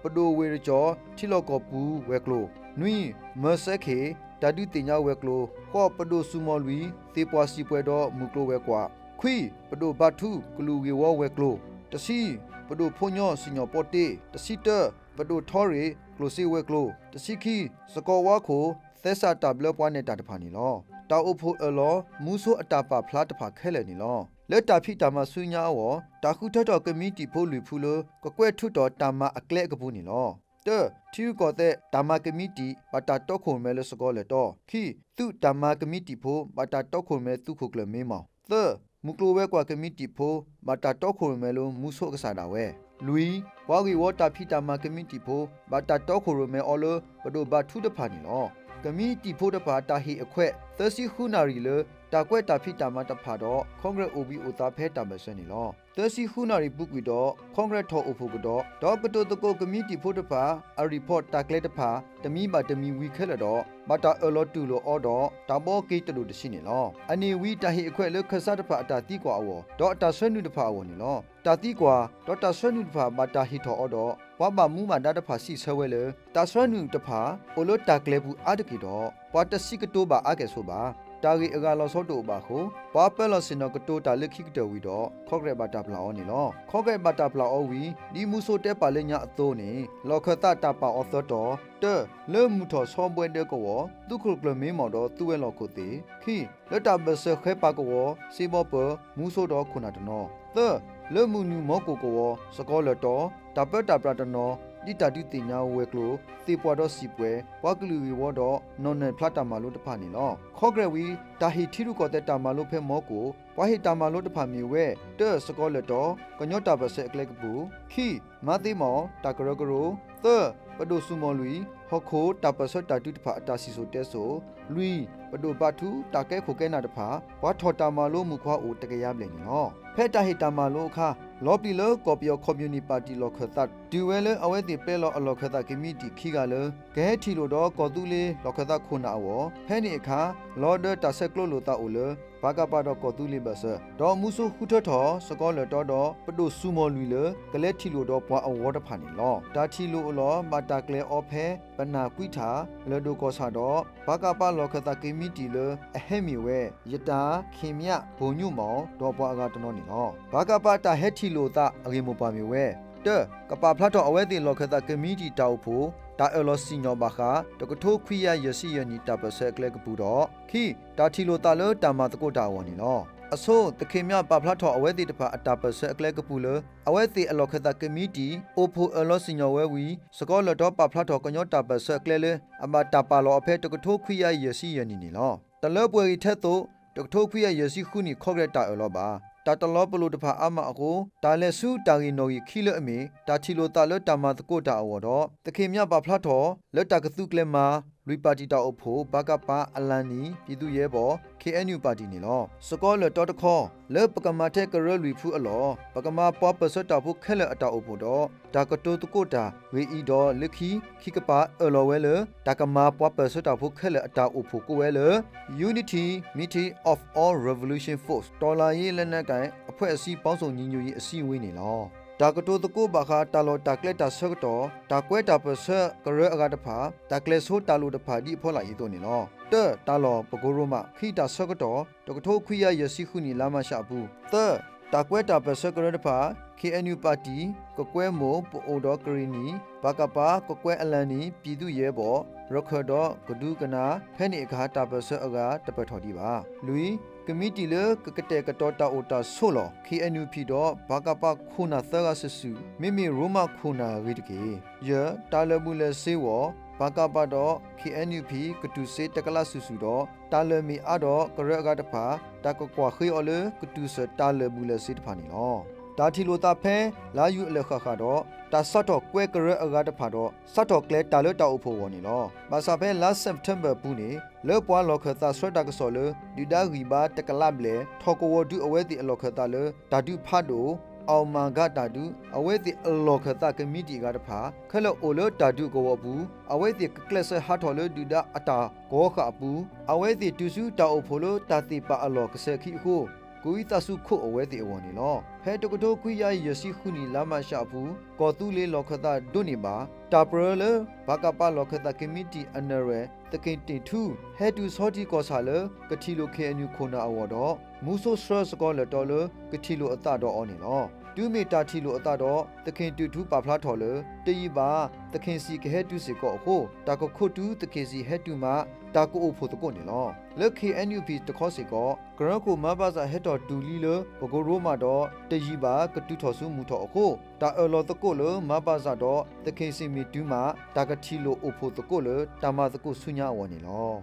ပဒိၣ်ဝ့ၢ်ရကၠီၣ် ထံလီၢ်ကီၢ်ပူၤဝဲၤကျိၤ, နွံ, မၢစဲခ့ၣ် တၢ်ဒုးသ့ၣ်ညါဝဲၤကျိၤ, ဃိး, ပဒိၣ်စူၢ်မီၢ်လွံၢ် သ့ၣ်ပှၢ်စံၣ်ပှဲၤဒီးမုၢ်ကျိၤဝဲၤကွာ်, ခွံ, ပဒိၣ်ဘါထူ ကလုာ်ဂ့ၢ်ဝီဝဲၤကျိၤ, တဆံ, ပဒိၣ်ဖိညီ စံၣ်ညီၣ်ပီတ့, တဆံတၢ, ပဒိၣ်ထီရ့ၣ် ကျိၣ်စ့ဝဲၤကျိၤ, တဆံခံ, စကီၤဝါခိၣ် သဲစးတၢ်ဘျၢပှၤနဲၣ်တၢ်တဖၣ်န့ၣ်လီၤ. တၢ်အိၣ်ဖှိၣ်အၢၣ်လီၤ မူဆိအတၢ်ပာ်ဖျါတဖၣ်ခဲလၢာ်န့ၣ်လီၤ. လၢတၢ်ဖံးတၢ်မၤဆူညါအဂီၢ် တၢ်ဃုထၢထီၣ်ကမံးတံာ်ဖိလွံၢ်ဖုလၢ ကကွဲးထုးထီၣ်တၢ်မၤအကျဲအကပူၤန့ၣ်လီၤ. တၢ, ထံရူၢ်ကီၢ်သဲးတၢ်မၤကမံးတံာ် ဘၣ်တၢ်တီခိၣ်ရိၣ်မဲလၢစကီၤလၢၢ်တီ, ခံ, သုးတၢ်မၤကမံးတံာ်ဖိ ဘၣ်တၢ်တီခိၣ်ရိၣ်မဲသုးခိၣ်ကျၢၢ်မ့မီၢ်, သၢ, မုၢ်ကျိၤဝဲၤကွာ်ကမံးတံာ်ဖိ ဘၣ်တၢ်တီခိၣ်ရိၣ်မဲလၢမူဆိအကစၢ်ဒၣ်ဝဲ, လွံၢ်, ပှၤဂ့ၢ်ဝီတၢ်ဖံးတၢ်မၤကမံးတံာ်ဖိ ဘၣ်တၢ်တီခိၣ်ရိၣ်မဲအီၤလၢပဒိၣ်ဘါထူတဖၣ်န့ၣ်လီၤ. ကမံးတံာ်ဖိတဖၣ်တၢ်ဟ့ၣ်အခွဲး သၢဆံဃုနၣ်ရံၣ်လၢ တၢ်ကွဲးတၢ်ဖံးတၢ်မၤတဖၣ်ဒီး ခီကရဲးအိၣ်ဘှံးအိၣ်သါဖဲတၢ်ဘၢၣ်စၢၤန့ၣ်လီၤ. သၢဆံဃုနၣ်ရံၣ်ပူၤကွံာ်ဒီး ခီကရဲးထီၣ်အိၣ်ဖှိၣ်ကဒီး ဒီးကတိၤသကိးကမံးတံာ်ဖိတဖၣ် အreportတၢ်ကျဲၤတဖၣ် တမံၤဘၣ်တမံၤဝံၤခဲလၢာ်ဒီး ဘၣ်တၢ်အၢၣ်လီၤတူၢ်လိာ်အီၤဒီး တၢ်ဘှီက့ၤတဒိၣ်တဆံန့ၣ်လီၤ. အန့ၣ်ဝံၤ တၢ်ဟ့ၣ်အခွဲးလၢခၢၣ်စးတဖၣ်အတၢ်သံကွၢ်အဂီၢ် ဒီးအတၢ်ဆှၢနုာ်တဖၣ်အဂီၢ်န့ၣ်လီၤ. တၢ်သံကွၢ် ဒီးတၢ်ဆှၢနုာ်တဖၣ်ဘၣ်တၢ်ဟ့ၣ်ထီၣ်အီၤဒီး ပှၤဘၣ်မူဘၣ်ဒါတဖၣ်စံးဆၢဝဲလၢ တၢ်ဆှၢနုာ်တဖၣ် အိၣ်လၢတၢ်ကျဲၤပူၤအါတက့ၢ်ဒီး ပှၤတစံးကတိၤဘၣ်အါကဲၣ်ဆိးဘၣ်. တၢ်ဂ့ၢ်အဂၤလီၤဆီတအိၣ်ဘၣ်အဃိ ပှၤပၢလီၤဆ့ၣ်နီၤကတိၤတၢ်လၢခံကတၢၢ်ဝံၤဒီး ခီကရဲးဘၣ်တၢ်ပျၢ်အီၤန့ၣ်လီၤ. ခီကရဲးဘၣ်တၢ်ပျၢ်အီၤဝံၤ ဒ်မူဆိတဲပာ်လၢညါအသိးန့ၣ် လီၢ်ခၢၣ်သးတၢ်ပာ်အီၤသၢတီၤ, တၢ, လၢမုၢ်ထီၣ်ဆီဘှဲဒၢကဝီၤ သုးခိၣ်ကျၢၢ်မ့မီၢ်ဒီးသုးဝဲၤလီၢ်ခိၣ်သ့ၣ်, ခံ, လၢတၢ်ဘၢၣ်စၢၤဃဲၤပၤကဝီၤ စ့ဘီပၢၤ မူဆိဒီးခိၣ်နၢ်တနီၤ, သၢ, လၢမုၢ်နုာ်မီကိၣ်ကဝီၤ စကီၤလၢၢ်တီ တၢ်ပၢတၢ်ပြးတနီၤ ဒ်တၢ်ဒုးသ့ၣ်ညါဝဲၤကျိၤ သ့ၣ်ပှၢ်ဒီးစံၣ်ပှဲၤ ပှၤကလုာ်ဂ့ၢ်ဝီဒီး နီၢ်နဲၣ်ဖျါတၢ်မၤလိတဖၣ်န့ၣ်လီၤ. ခီကရဲးဝံၤ တၢ်ဟ့ၣ်ထံရူၢ်ကီၢ်သဲးတၢ်မၤလိဖဲမီကိၣ် ပှၤဟ့ၣ်တၢ်မၤလိတဖၣ်မ့ၢ်ဝဲ တၢ, စကီၤလၢၢ်တီ ကညီတၢ်ပၢၢ်ဆၢအကျဲကပူၤ, ခံ, မၤသ့မီၣ် တၢ်ကရၢကရိ, သၢ, ပဒိၣ်စူၢ်မီၢ်လွံၢ် ဟီၣ်ခိၣ်တၢ်ပၢၢ်ဆၢတၢ်ဒုးတဖၣ်အတၢ်စံၣ်စိၤတဲစိၤ, လွံၢ်, ပဒိၣ်ဘါထူ တၢ်ကဲခိၣ်ကဲနၢ်တဖၣ် ပှၤထီၣ်တၢ်မၤလိမုၣ်ခွါအိၣ်တကယၤဘျဲၣ်န့ၣ်လီၤ. ဖဲတၢ်ဟ့ၣ်တၢ်မၤလိအခါ လီၤပျံၤလၢကီၢ်ပယီၤခီပညီနံၣ်ပၣ်တံၣ်လီၢ်ခၢၣ်သး တုၤဝဲလၢအဝဲသ့ၣ်ပျဲလီၤအလီၢ်ခၢၣ်သးကမံးတံာ်ခံဂၤလၢ ကဟဲထံၣ်လိာ်ဒီးကီၢ်သူလ့ၤလီၢ်ခၢၣ်သးခိၣ်နၢ်အဂီၢ်, ဖဲန့ၣ်အခါ လီၤဒၢတၢ်ဆဲးကျိးလိာ်သးအိၣ်လၢ ပကဖ ဒီးကီၢ်သူလ့ၤဘၢၣ်စၢၤ, ဒီးမူဆိဃုထၢထီၣ် စကီၤလၢၢ်တီဒီး ပဒိၣ်စူၢ်မီၢ်လွံၢ်လၢ ကလဲၤထံၣ်လိာ်ဒီးပှၤအဝီတဖၣ်န့ၣ်လီၤ. တၢ်ထံၣ်လိာ်အလီၢ် ဘၣ်တၢ်ကျဲၤအီၤဖဲ ပနၢ်ကွံထၣ် လၢၢ်ဒိၣ်ကီၢ်ဆၣ်ဒီး ပကဖ လီၢ်ခၢၣ်သးကမံးတံာ်လၢ အဟဲမ့ၢ်ဝဲ ယတၢ် ခ့ၣ်မၠၣ် ဘိၣ်ညိမီၣ် ဒီးပှၤအဂၤတနီၤန့ၣ်လီၤ. ပကဖ တၢ်ဟဲထံၣ်လိာ်သးအဂ့ၢ်မိၢ်ပှၢ်မ့ၢ်ဝဲ တၢ, ကပာ်ဖျါထီၣ်အဝဲသ့ၣ်လီၢ်ခၢၣ်သးကမံးတံာ်တၢ်အိၣ်ဖှိၣ် တၢ်အၢၣ်လီၤစံၣ်ညီၣ်ဘၣ်ဃး တကထိခွံကယၤယဲၢ်ဆံယဲၢ်နံၣ် တၢ်ပၢၢ်ဆၢအကျဲကပူၤဒီး ခံ, တၢ်ထံၣ်လိာ်သးလၢတၢ်မၤသကိးတၢ်အဂီၢ်န့ၣ်လီၤ. အဆိ သခ့ၣ်မၠၣ်ပာ်ဖျါထီၣ်အဝဲသ့ၣ်တဖၣ်အတၢ်ပၢၢ်ဆၢအကျဲကပူၤလၢ အဝဲသ့ၣ်အလီၢ်ခၢၣ်သးကမံးတံာ် အိၣ်ဖှိၣ်အၢၣ်လီၤစံၣ်ညီၣ်ဝဲဝံၤ စကီၤလၢၢ်တီပာ်ဖျါထီၣ်ကညီတၢ်ပၢၢ်ဆၢအကျဲလၢ အဘၣ်တၢ်ပာ်လီၤအီၤဖဲ တကထိခွံကယၤယဲၢ်ဆံယဲၢ်နံၣ်န့ၣ်လီၤ. တလၢပှဲၤဂံၢ်ထဲသိး တကထိခွံကယၤယဲၢ်ဆံဃုနံၣ် ခီကရဲးတၢ်အၢၣ်လီၤဘၣ် တၢ်တလီၤပလိာ်တဖၣ်အါမးအဃိ တၢ်လဲၤဆူတၢ်ဂ့ၢ်နီၣ်ဂံၢ်ခံလၢအမ့ၢ် တၢ်ထံၣ်လိာ်သးလၢတၢ်မၤသကိးတၢ်အဂီၢ်ဒီး သခ့ၣ်မၠၣ်ပာ်ဖျါထီၣ် လၢတၢ်ကသူးကျဲၤမၤ လွံၢ်ပၣ်တံၣ်တၢ်အိၣ်ဖှိၣ် ပကဖ အလၣ်နံၣ် ပြည်သူ့ရဲဘော် ခ့ၣ်အဲၣ်ယူၣ်ပၣ်တံၣ်န့ၣ်လီၤ. စကီၤလၢၢ်တီတခီ လၢပကမၤထဲကရၢလွံၢ်ဖုအလီၢ် ပကမၤပှၤပၢၢ်ဆၢတၢ်ဖိခဲလၢာ်အတၢ်အိၣ်ဖှိၣ်ဒီး တၢ်ကတိၤသကိးတၢ်ဂ့ၢ်အံၤဒီးလၢခံ ခံကပၤအၢၣ်လီၤဝဲလၢ တၢ်ကမၤပှၤပၢၢ်ဆၢတၢ်ဖိခဲလၢာ်အတၢ်အိၣ်ဖှိၣ်ကိးဝဲလၢ Unity Meeting of All Revolution Force တော်လှန်ရေးလက်နက်ကိုင်အဖွဲ့အစည်းပေါင်းစုံညီညွတ်ရေးအစည်းအဝေးန့ၣ်လီၤ. တၢ်ကတိၤသကိးဘၣ်ဃးတၢ်လီၢ်တၢ်ကျဲတၢ်ဆၢကတီၢ်, တၢ်ကွဲးတၢ်ပၢၢ်ဆၢကရၢအဂၤတဖၣ်, တၢ်ကျဲၤဆိတၢ်လိာ်တဖၣ်ဒ်အဖီလာ်အံၤအသိးန့ၣ်လီၤ. တၢ, တၢ်လီၢ်ပကိရိမး, ခံ, တၢ်ဆၢကတီၢ် တကထိခွံကယၤယဲၢ်ဆံဃုနံၣ် လါမးရှးအပူၤ, သၢ, တၢ်ကွဲးတၢ်ပၢၢ်ဆၢကရၢတဖၣ်, ခ့ၣ်အဲၣ်ယူၣ်ပၣ်တံၣ်, ကကွဲမုၣ်, ပအိၣ်ဒီးကရံၣ်နံၣ်, ပကဖ, ကကွဲးအလၣ်နံၣ်, ပြည်သူ့ရဲဘော်, ရခၢၣ်ဒီးကဒုကနၣ်, ဖဲန့ၣ်အခါ တၢ်ပၢၢ်ဆၢအဂၤတပၢၢ်ထီၣ်ဒံးဘၣ်. လွံၢ်, ကမံးတံာ်လၢကကတဲာ်ကတီၤတၢ်အိၣ်တၢ်ဆိးလီၢ် ခ့ၣ်အဲၣ်ယူၣ်ပၣ်တံၣ်ဒီး ပကဖ ခိၣ်နၢ်သၢဂၤစုာ်စုာ် မ့မ့ၢ်ရိမးခိၣ်နၢ်အဂ့ၤတက့ၢ်. ယဲၢ်, တၢ်လၢာ်ဘူၣ်လၢာ်စ့အဂီၢ် ပကဖ ဒီး ခ့ၣ်အဲၣ်ယူၣ်ပၣ်တံၣ် ကတူၢ်စ့တကလးစုာ်စုာ်ဒီး တၢ်လၢာ်မ့ၢ်အါဒီးကရၢအဂၤတဖၣ် တၢ်ကကွၢ်ဃ့အီၤလၢကတူၢ်စၢၤတၢ်လၢာ်ဘူၣ်လၢာ်စ့တဖၣ်န့ၣ်လီၤ. တၢ်ထံၣ်လိာ်သးဖဲ လါယူၤအလၢာ်ဃၣ်ဃၣ်ဒီး တၢ်စးထီၣ်ကွဲးကရၢအဂၤတဖၣ်ဒီး စးထီၣ်ကျဲၤတၢ်လၢတၢ်အိၣ်ဖှိၣ်အဂီၢ်န့ၣ်လီၤ. ဘၣ်ဆၣ်ဖဲလါစဲးပထ့ဘၢၣ်အပူၤန့ၣ် လၢပှၤလီၢ်ခၢၣ်သးဆှၢတၢ်ကစီၣ်လၢ ဒုၣ်ဒါဂံၢ်ဘါတကလးဘျဲၣ် ထီၣ်ကဝီၤဒုးအဝဲသ့ၣ်အလီၢ်ခၢၣ်သးလၢ တၢ်ဒုးဖးဒိၣ် အီၣ်မၤဂၤတၢ်ဒုး အဝဲသ့ၣ်အလီၢ်ခၢၣ်သးကမံးတံာ်အဂၤတဖၣ် ခဲလၢာ်အိၣ်လၢတၢ်ဒုးအကဝီၤအပူၤ အဝဲသ့ၣ်ကကျဲးစၢးဟးထီၣ်လၢဒုၣ်ဒါအတၢ်ကဝီၤဃာ်အပူၤ အဝဲသ့ၣ်တုၤဆူတၢ်အိၣ်ဖှိၣ်လၢတၢ်သ့ၣ်ပာ်အလီၢ်ကစၢၢ်ခံအဃိ ကဝံသးစူၤခိးအဝဲသ့ၣ်အဂီၢ်န့ၣ်လီၤ. ဖဲတကထိခွံကယၤယဲၢ်ဆံဃုနံၣ် လါမးရှးအပူၤ ကီၢ်သူလ့ၤလီၢ်ခၢၣ်သးဒိးန့ၢ်ဘၣ် တၢ်ပြၢလၢ ပကပ လီၢ်ခၢၣ်သးကမံးတံာ်အနၢၤရဲၣ် သခင်တင့်ထူ ဟဲတုၤဆီထံကီၢ်ဆၣ်လၢ ကထံၣ်လိာ် ခ့ၣ်အဲၣ်ယူၣ် ခိၣ်နၢ်အဂီၢ်ဒီး မူဆိဆှၢစကီၤလၢၢ်တီလၢ ကထံၣ်လိာ်အသးဒီးအီၤန့ၣ်လီၤ. တုၤမ့ၢ်တၢ်ထံၣ်လိာ်အသးဒီး သခင်တင့်ထူပာ်ဖျါထီၣ်လၢ တယံာ်ဘၣ် သခင်စံၣ်ကဟဲတုၤစ့ၢ်ကီးအဃိ တၢ်ကခိးတုၤသခင်စံၣ်ဟဲတုၤမး တၢ်ကအိၣ်ဖှိၣ်သကိးန့ၣ်လီၤ. လၢ ခ့ၣ်အဲၣ်ယူၣ်ပံၣ် တခီစ့ၢ်ကီး ကရၢခိၣ် မါဘၣ်စၣ် ဟဲထီၣ်တုၤလံလၢ ပကိရိမးဒီး တယံာ်ဘၣ် ကတုၤထီၣ်ဆူမုၢ်ထီၣ်အဃိ တၢ်အၢၣ်လီၤသကိးလၢ မါဘၣ်စၣ်ဒီး သခင်စံၣ်မ့ၢ်တုၤမး တၢ်ကထံၣ်လိာ်အိၣ်ဖှိၣ်သကိးလၢ တၢ်မၤသကိးဆူညါအဂီၢ်န့ၣ်လီၤ.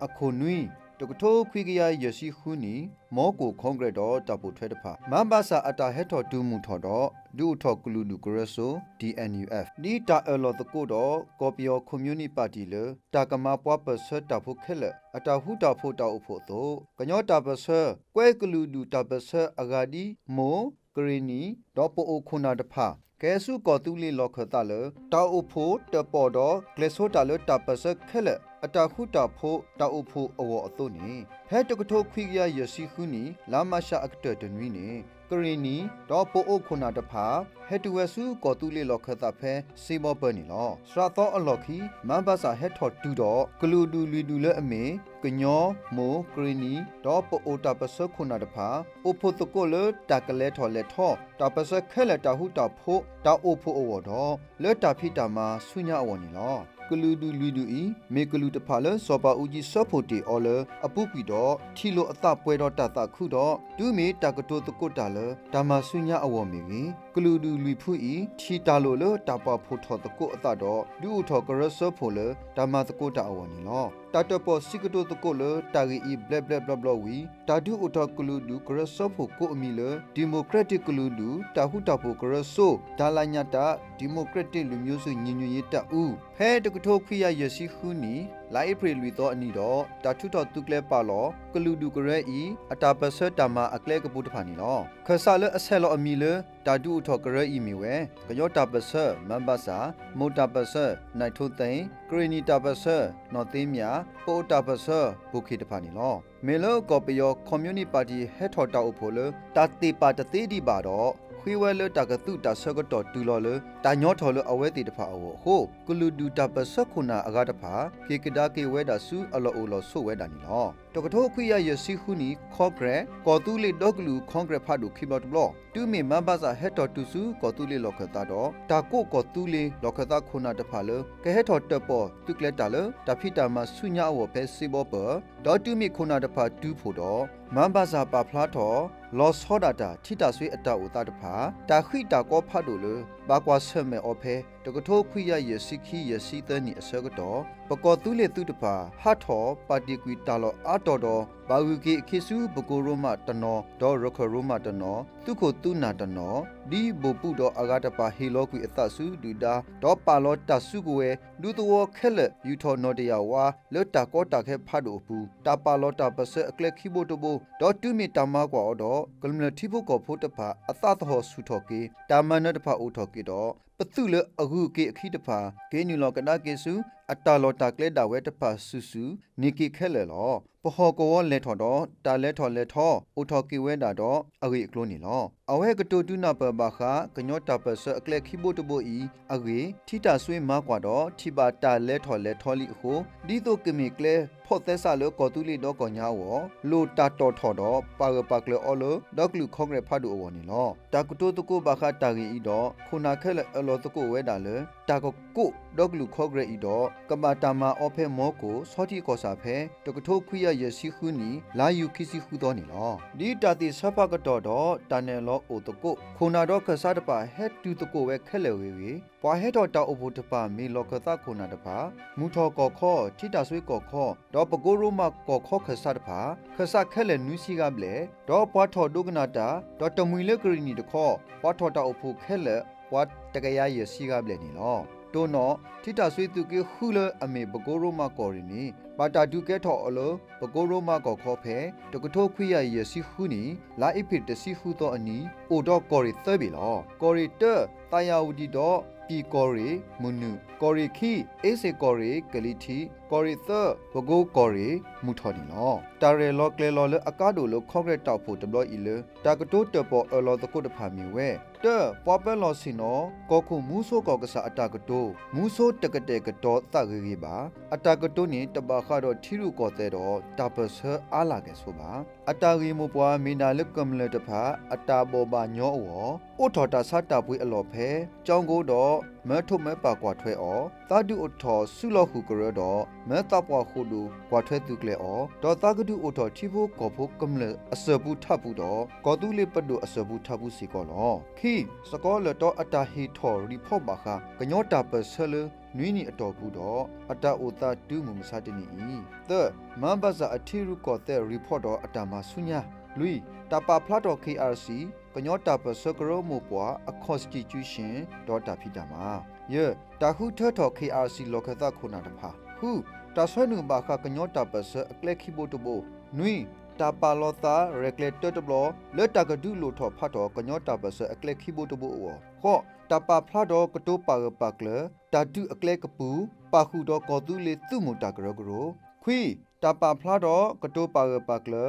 အခိၣ်နွံ, တကထိခွံကယၤယဲၢ်ဆံဃုနံၣ် မီကိၣ် Congress ဒီးတၢ်ပိာ်ထွဲတဖၣ် မါဘၣ်စၣ်အတၢ်ဟဲထီၣ်တုၤမုၢ်ထီၣ်ဒီး ဒုးအိၣ်ထီၣ်ကလုာ်ဒူၣ်ကရၢစိ တီၣ်အဲၣ်ယူၣ်အ့ၣ် ဒ်တၢ်အၢၣ်လီၤသကိးဒီး ကီၢ်ပယီၤ ခီၣ်မၠိနံၣ်ပၣ်တံၣ်လၢ တၢ်ကမၤပှၤပၢၢ်ဆၢတၢ်ဖိခဲလၢာ် အတၢ်ဃူတၢ်ဖိးတၢ်အိၣ်ဖှိၣ်အသိး ကညီတၢ်ပၢၢ်ဆၢ ကွဲကလုာ်ဒူၣ်တၢ်ပၢၢ်ဆၢအဂၤဒ် မိၢ်, ကရ့ၣ်နံၣ် ဒီးပအိၣ်ခိၣ်နၢ်တဖၣ် ကဟဲဆူကီၢ်သူလ့ၤလီၢ်ခၢၣ်သးလၢ တၢ်အိၣ်ဖှိၣ်တၢၣ်ပီၣ်ဒီး ကျဲၤဆိတၢ်လၢတၢ်ပၢၢ်ဆၢခဲလၢာ် အတၢ်ဃူတၢ်ဖိးတၢ်အိၣ်ဖှိၣ်အဂီၢ်အသိးန့ၣ် ဖဲတကထိခွံကယၤယဲၢ်ဆံဃုနံၣ် လါမးရှးအကတၢၢ်တနွံန့ၣ် ကရ့ၣ်နံၣ် ဒီးပအိၣ်ခိၣ်နၢ်တဖၣ် ဟဲတုၤဝဲဆူကီၢ်သူလ့ၤလီၢ်ခၢၣ်သးဖဲစ့ဘီပၢၤန့ၣ်လီၤ. စှၤသီအလီၢ်ခံ မါဘၣ်စၣ်ဟဲထီၣ်တုၤဒီး ကလုာ်ဒူၣ်လွံၢ်ဒူၣ်လၢအမ့ၢ် ကညီ, မိၢ်, ကရ့ၣ်နံၣ် ဒီးပအိၣ်တၢ်ပၢၢ်ဆၢခိၣ်နၢ်တဖၣ် အိၣ်ဖှိၣ်သကိးလၢတၢ်ကလဲၤထီၣ်လဲၤထီ တၢ်ပၢၢ်ဆၢခဲလၢာ်တၢ်ဃူတၢ်ဖိးတၢ်အိၣ်ဖှိၣ်အဂီၢ်ဒီး လၢတၢ်ဖံးတၢ်မၤဆူညါအဂီၢ်န့ၣ်လီၤ. ကလုာ်ဒူၣ်လွံၢ်ဒူၣ်အံၤ မ့ၢ်ကလုာ်တဖၣ်လၢစီၤပၤအူကၠံစၢဖှိၣ်တ့ၢ်အီၤလၢအပူၤကွံာ်ဒီး ထံၣ်လိာ်အသးပှဲၤဒီးတၢ်သးခုဒီး တုၤမ့ၢ်တၢ်ကတိၤသကိးတၢ်လၢတၢ်မၤဆူညါအဂီၢ်မ့ၢ်ဂ့ၤ, ကလုာ်ဒူၣ်လွံၢ်ဖုအံၤ ထံၣ်တၢ်လိာ်လၢတၢ်ပာ်ဖှိၣ်ထီၣ်သကိးအသးဒီး ဒုးအိၣ်ထီၣ်ကရၢစၢဖှိၣ်လၢတၢ်မၤသကိးတၢ်အဂီၢ်န့ၣ်လီၤ. တၢ်တၢၣ်ပီၣ်ဆံးကတိၤသကိးလၢတၢ်ဂ့ၢ်အံၤဘျဲးဘျဲးဘျီဘျီဝံၤ တၢ်ဒုးအိၣ်ထီၣ်ကလုာ်ဒူၣ်ကရၢစၢဖှိၣ်ကိးအမံၤလၢ ဒံၣ်မိၣ်ခြဲးတံၣ်ကလုာ်ဒူၣ် တၢ်ဃူတၢ်ဖိးကရၢစိ တၢ်လၢညါတၢ် ဒံၣ်မိၣ်ခြဲးတံၣ်လူမျိုးစုညီညွတ်ရေးတပ်ဦး ဖဲတကထိခွံကယၤယဲၢ်ဆံဃုနံၣ် လါအ့ဖြ့ၣ်လွံၢ်သီအနံၤဒီး တၢ်ထုးထီၣ်သုးကျဲၤပာ်လီၤ ကလုာ်ဒူၣ်ကရၢအံၤ အတၢ်ပၢၢ်ဆၢတၢ်မၤအကျဲကပူၤတဖၣ်န့ၣ်လီၤ. ခၢၣ်စးလၢအဆဲးလီၤအမံၤလၢ တၢ်ဒုးအိၣ်ထီၣ်ကရၢအံၤမ့ၢ်ဝဲ ကညီတၢ်ပၢၢ်ဆၢ မါဘၣ်စၣ်, မိၢ်တၢ်ပၢၢ်ဆၢ နဲၣ်ထိသ့, ကရ့ၣ်နံၣ်တၢ်ပၢၢ်ဆၢ နီၢ်သ့မၠး, ပအိၣ်တၢ်ပၢၢ်ဆၢ ဘိၣ်ခ့ၣ်တဖၣ်န့ၣ်လီၤ. မ့ၢ်လၢကီၢ်ပယီၤ ခီၣ်မၠိနံၣ်ပၣ်တံၣ်ဟဲထီၣ်တၢ်အိၣ်ဖှိၣ်လၢ တၢ်သ့ၣ်ပာ်တသ့ဒံးဘၣ်ဒီး ဃ့ဝဲလၢတၢ်ကသုးတၢ်ဆၢကတီၢ်တုၤလီၤလၢ တၢ်ညီထီၣ်လၢအဝဲသ့ၣ်တဖၣ်အဂီၢ်အဃိ ကလုာ်ဒူၣ်တၢ်ပၢၢ်ဆၢခိၣ်နၢ်အဂၤတဖၣ် က့ၤကဒါက့ၤဝဲဒၣ်ဆူအလီၢ်အိၣ်လီၢ်ဆိးဝဲဒၣ်န့ၣ်လီၤ. တကထိခွံကယၤယဲၢ်ဆံဃုနံၣ် ခီကရဲး ကီၢ်သူလ့ၤဒီကလုာ် ခီကရဲးဖးဒိၣ်ခံဘျီတဘျီ တုၤမ့ၢ်မါဘၣ်စၣ်ဟဲထီၣ်တုၤဆူကီၢ်သူလ့ၤလီၢ်ခၢၣ်သးဒီး တၢ်ကိးကီၢ်သူလ့ၤလီၢ်ခၢၣ်သးခိၣ်နၢ်တဖၣ်လၢ ကဟဲထီၣ်တၢၣ်ပီၣ်သုးကျဲၤတၢ်လၢ တၢ်ဖံးတၢ်မၤဆူညါအဂီၢ်ဖဲစ့ဘီပၢၤ ဒီးတုၤမ့ၢ်ခိၣ်နၢ်တဖၣ်တုၤဖှိၣ်ဒီး မါဘၣ်စၣ်ပာ်ဖျါထီၣ် လီၤဆီဒၣ်တၢ် ထံတၢ်စွ့အတၢ်အိၣ်သးတဖၣ် တၢ်ဃံးတၢ်ကီဖးဒိၣ်လၢ ဘၣ်ကွၢ်ဆၢၣ်မဲာ်အီၤဖဲ တကထိခွံကယၤယဲၢ်ဆံခံ ယဲၢ်ဆံသၢနံၣ်အဆၢကတီၢ် ပကီၢ်သူလ့ၤသုးတဖၣ် ဟးထီၣ်ပာ်တ့ၢ်ကွံာ်တၢ်လီၢ်အါတီၤဒီး ဘၣ်ဂုၤက့ၤအခံဆူ ပကိရိမးတနီၤ ဒီးရခၢၣ်ရိမးတနီၤ သုးခိၣ်သုးနၢ်တနီၤ ဒ်ဘိၣ်ပုၢ်ဒီးအဂၤတဖၣ်ဟ့ၣ်လီၤကွံာ်အသးဆူဒုၣ်ဒါ ဒီးပာ်လီၤတၢ်စုကဝဲၤ ဒူသဝီခဲလၢာ် ယူာ်ထီၣ်နီၣ်တယၢ်ဝါ လၢတၢ်ကီတၢ်ခဲဖးဒိၣ်အပူၤ တၢ်ပာ်လီၤတၢ်ပၢၢ်ဆၢအကျဲခံဘိတဘိ ဒီးတုၤမ့ၢ်တၢ်မၤကွၢ်အီၤဒီး ကမျၢၢ်ထံဖိကီၢ်ဖိတဖၣ် အသးသဟီၣ်ဆူၣ်ထီၣ်က့ၤ တၢ်မၤနၢၤတဖၣ်အိၣ်ထီၣ်က့ၤဒီး ပသုးလၢအဂုၤက့ၤအခံတဖၣ် က့ၤနုာ်လီၤကဒါက့ၤဆူ အတၢ်လီၢ်တၢ်ကျဲဒၣ်ဝဲတဖၣ်စုာ်စုာ် န့ၢ်က့ၤခဲလၢာ်လီၤ. ပဟီၣ်ကဝီၤလဲၤထီၣ်ဒီး တၢ်လဲၤထီၣ်လဲၤထီ အိၣ်ထီၣ်က့ၤဝဲဒၣ်ဒီး အဂ့ၢ်အကျိၤန့ၣ်လီၤ. အဝဲကတိၤဒုးနၢ်ပၢၢ်ဘၣ်ဃး ကညီတၢ်ပၢၢ်ဆၢအကျဲခံဘိတဘိအံၤ အဂ့ၢ် ထံတၢ်စွ့မၤကွၢ်ဒီး ထံၣ်ဘၣ်တၢ်လဲၤထီၣ်လဲၤထီလံအဃိ ဒ်သိးကမ့ၢ်ကျဲဖီၣ်သဲစးလၢကီၢ်သူလ့ၤဒီးကီၢ်ညါအဂီၢ် လိၣ်တၢ်တီၣ်ထီၣ်ဒီး ပာ်ဂၢၢ်ပာ်ကျၢၤအီၤလၢ ဒီကလုာ်ခီကရဲးဖးဒိၣ်အဂီၢ်န့ၣ်လီၤ. တၢ်ကတိၤသကိးဘၣ်ဃးတၢ်ဂ့ၢ်အံၤဒီး ခိၣ်နၢ်ခဲလၢာ်အၢၣ်လီၤသကိးဝဲဒၣ်လၢ တၢ်ကကိးဒီကလုာ်ခီကရဲးအံၤဒီး ကဘၣ်တၢ်မၤအီၤဖဲမီကိၣ် ဆီထံကီၢ်ဆၣ်ဖဲ တကထိခွံကယၤယဲၢ်ဆံဃုနံၣ် လါယူၤခံဆံဃုသီန့ၣ်လီၤ. ဒ်တၢ်သ့ၣ်ဆၢဖးကတီၢ်ဒီး တၢ်နဲၣ်လီၤအိၣ်သကိး ခိၣ်နၢ်ဒီးခၢၣ်စးတဖၣ် ဟဲတုၤသကိးဝဲခဲလၢာ်ဂ့ၤဂ့ၤ ပှၤဟဲထီၣ်တၢ်အိၣ်ဖှိၣ်တဖၣ် မ့ၢ်လီၢ်ခၢၣ်သးခိၣ်နၢ်တဖၣ်, မုၢ်ထီၣ်ကီၢ်ခီ, ထံတၢ်စွ့ကီၢ်ခီ, ဒီးပကိရိမးကီၢ်ခီခၢၣ်စးတဖၣ် ခၢၣ်စးခဲလၢာ်နွံဆံဂၤဘျဲၣ်, ဒီးပှၤထီၣ်ဒိကနၣ်တၢ် ဒီးတမှံၤလၢကရ့ၣ်နံၣ်တခီ ပှၤထီၣ်တၢ်အိၣ်ဖှိၣ်ခဲလၢာ် ပှၤတကယၤယဲၢ်ဆံဂၤဘျဲၣ်န့ၣ်လီၤ. တိၢ်နီၣ် ထံတၢ်စွ့သုးက့ဃုလၢအမ့ၢ်ပကိရိမးကီၢ်ရ့ၣ်န့ၣ် ဘၣ်တၢ်ဒုးကဲထီၣ်အီၤလၢ ပကိရိမးကီၢ်ခီဖဲ တကထိခွံကယၤယဲၢ်ဆံဃုနံၣ် လါအ့ဖြ့ၣ်တဆံဃုသီအနံၤ အိၣ်ဒီးကီၢ်ရ့ၣ်သၢဘ့ၣ်လီၤ. ကီၢ်ရ့ၣ်တၢ သးယၤဝတံၣ်ဒီး ပၠံၣ်ကီၢ်ရ့ၣ် မုၢ်နုာ်, ကီၢ်ရ့ၣ်ခံ အ့စ့ၣ်ကီၢ်ရ့ၣ် ကလံၤထံး, ကီၢ်ရ့ၣ်သၢ ပကိကီၢ်ရ့ၣ် မုၢ်ထီၣ်န့ၣ်လီၤ. တၢ်ရဲၣ်လီၤကျဲၤလီၤလၢအကါဒိၣ်လၢခီကရဲၣ်တၢ်အိၣ်ဖှိၣ်တဘျီအံၤလၢ တၢ်ကတိၤတၢၣ်ပီၣ်အၢၣ်လီၤသကိးတဖၣ်မ့ၢ်ဝဲ တၢ ပှၤပၢလီၤဆ့ၣ်နီၤ ကီၢ်ခိၣ်မူဆိကီၢ်ကစၢ်အတၢ်ကတိၤ မူဆိတကတဲာ်ကတီၤသးဂ့ၤဂ့ၤဘၣ်. အတၢ်ကတိၤန့ၣ် တဘၣ်ဃးဒီးထံရူၢ်ကီၢ်သဲးဒီး တၢ်ပၢၢ်ဆၢအါလၢ်ကဲၣ်ဆိးဘၣ်. အတၢ်ဂ့ၢ်မိၢ်ပှၢ်မ့ၢ်ဒၣ်လၢကမျၢၢ်တဖၣ် အတၢ်ဘိးဘၣ်ညီအဂီၢ် အိးထီၣ်တၢ်ဆါတၢ်ပှ့ၤအလီၢ်ဖဲ ကၠီကိဒီး မၢထိးမၢပၢ်ကွၢ်ထွဲအီၤ, သးဒုးအိၣ်ထီၣ်စုလီၤဃုာ်ကရၢဒီး မၢသးပှၢ်ဃိာ်ဒိၣ်ကွၢ်ထွဲသုးကျဲၤအီၤ, ဒီးသးကဒုးအိၣ်ထီၣ်ထံဖိကီၢ်ဖိကမျၢၢ်အစၢၤပူၤထးပူၤဒီး ကီၢ်သူလ့ၤပဒိၣ်အစၢၤပူၤထးပူၤစ့ၢ်ကီးလီၤ. ခံ, စကီၤလၢၢ်တီအတၢ်ဟ့ၣ်ထီၣ် report ဘၣ်ဃး ကညီတၢ်ပၢၢ်ဆၢလၢ နွံနံၣ်အတီၢ်ပူၤဒီး အတၢ်အိၣ်သးတုၤမုၢ်မဆါတနံၤအံၤ, သၢ, မၤဘၣ်စၢ်အထံရူၢ်ကီၢ်သဲး report ဒီးအတၢ်မၤဆူညါ, လွံၢ်, တၢ်ပာ်ဖျါထီၣ် ခ့ၣ်အၣ်စံၣ် ကညီတၢ်ပၢၢ်ဆၢကရၢမိၢ်ပှၢ်အ constitution ဒီးတၢ်ဖံးတၢ်မၤ, ယဲၢ်, တၢ်ဃုထၢထီၣ် ခ့ၣ်အၣ်စံၣ် လီၢ်ခၢၣ်သးခိၣ်နၢ်တဖၣ်, ဃု, တၢ်ဆှၢနုာ်ဘၣ်ဃးကညီတၢ်ပၢၢ်ဆၢအကျဲခံဘိတဘိ, နွံ, တၢ်ပာ်လီၤသးရဲၣ်ကျဲၤတၢတဘျီ လၢတၢ်ကဒုးလိၣ်ထီၣ်ဖးထီၣ်ကညီတၢ်ပၢၢ်ဆၢအကျဲခံဘိတဘိအဂီၢ်, ဃိး, တၢ်ပာ်ဖျါဒီးကတိၤပာ်ဂၢၢ်ပာ်ကျၢၤ တၢ်ဒုးအကျဲကပူၤ ပာ်ဃုာ်ဒီးကီၢ်သူလ့ၤသုးမုၢ်တၢ်ကရၢကရိ, ခွံ, တၢ်ပာ်ဖျါဒီးကတိၤပာ်ဂၢၢ်ပာ်ကျၢၤ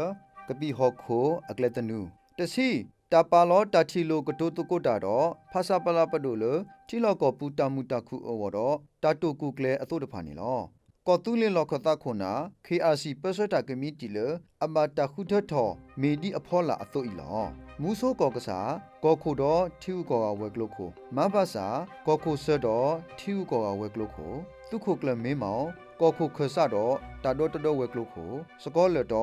ကပံၣ်ဟီၣ်ခိၣ်အကျဲသနူ, တဆံ, တၢ်ပာ်လီၤတၢ်ထံၣ်လိာ်ကတိၤသကိးတၢ်ဒီး ဖဆပလပဒိၣ်လၢ ထံလီၢ်ကီၢ်ပူၤတၢ်မုာ်တၢ်ခုၣ်အဂီၢ်ဒီး တၢ်တိာ်ကူၣ်ကျဲၤအသိးတဖၣ်န့ၣ်လီၤ. ကီၢ်သူလ့ၤလီၢ်ခၢၣ်သးခိၣ်နၢ် ခ့ၣ်အၣ်စံၣ် ပၢဆှၢတၢ်ကမံးတံာ်လၢ အဘၣ်တၢ်ဃုထၢထီၣ် မ့ၢ်ဒ်အဖီလာ်အသိးအံၤလီၤ. မူဆိကီၢ်ကစၢ် ကီၢ်ခိၣ်ဒီးထံဂုၤကီၢ်ဂၤဝဲၤကျိၤခိၣ်, မၤဘၣ်စၢ် ကီၢ်ခိၣ်စၢၤဒီးထံဂုၤကီၢ်ဂၤဝဲၤကျိၤခိၣ်, သုးခိၣ်ကျၢၢ်မ့မီၣ် ကီၢ်ခိၣ်ခၢၣ်စးဒီးတၢ်ဒီတဒၢဝဲၤကျိၤခိၣ်, စကီၤလၢၢ်တီ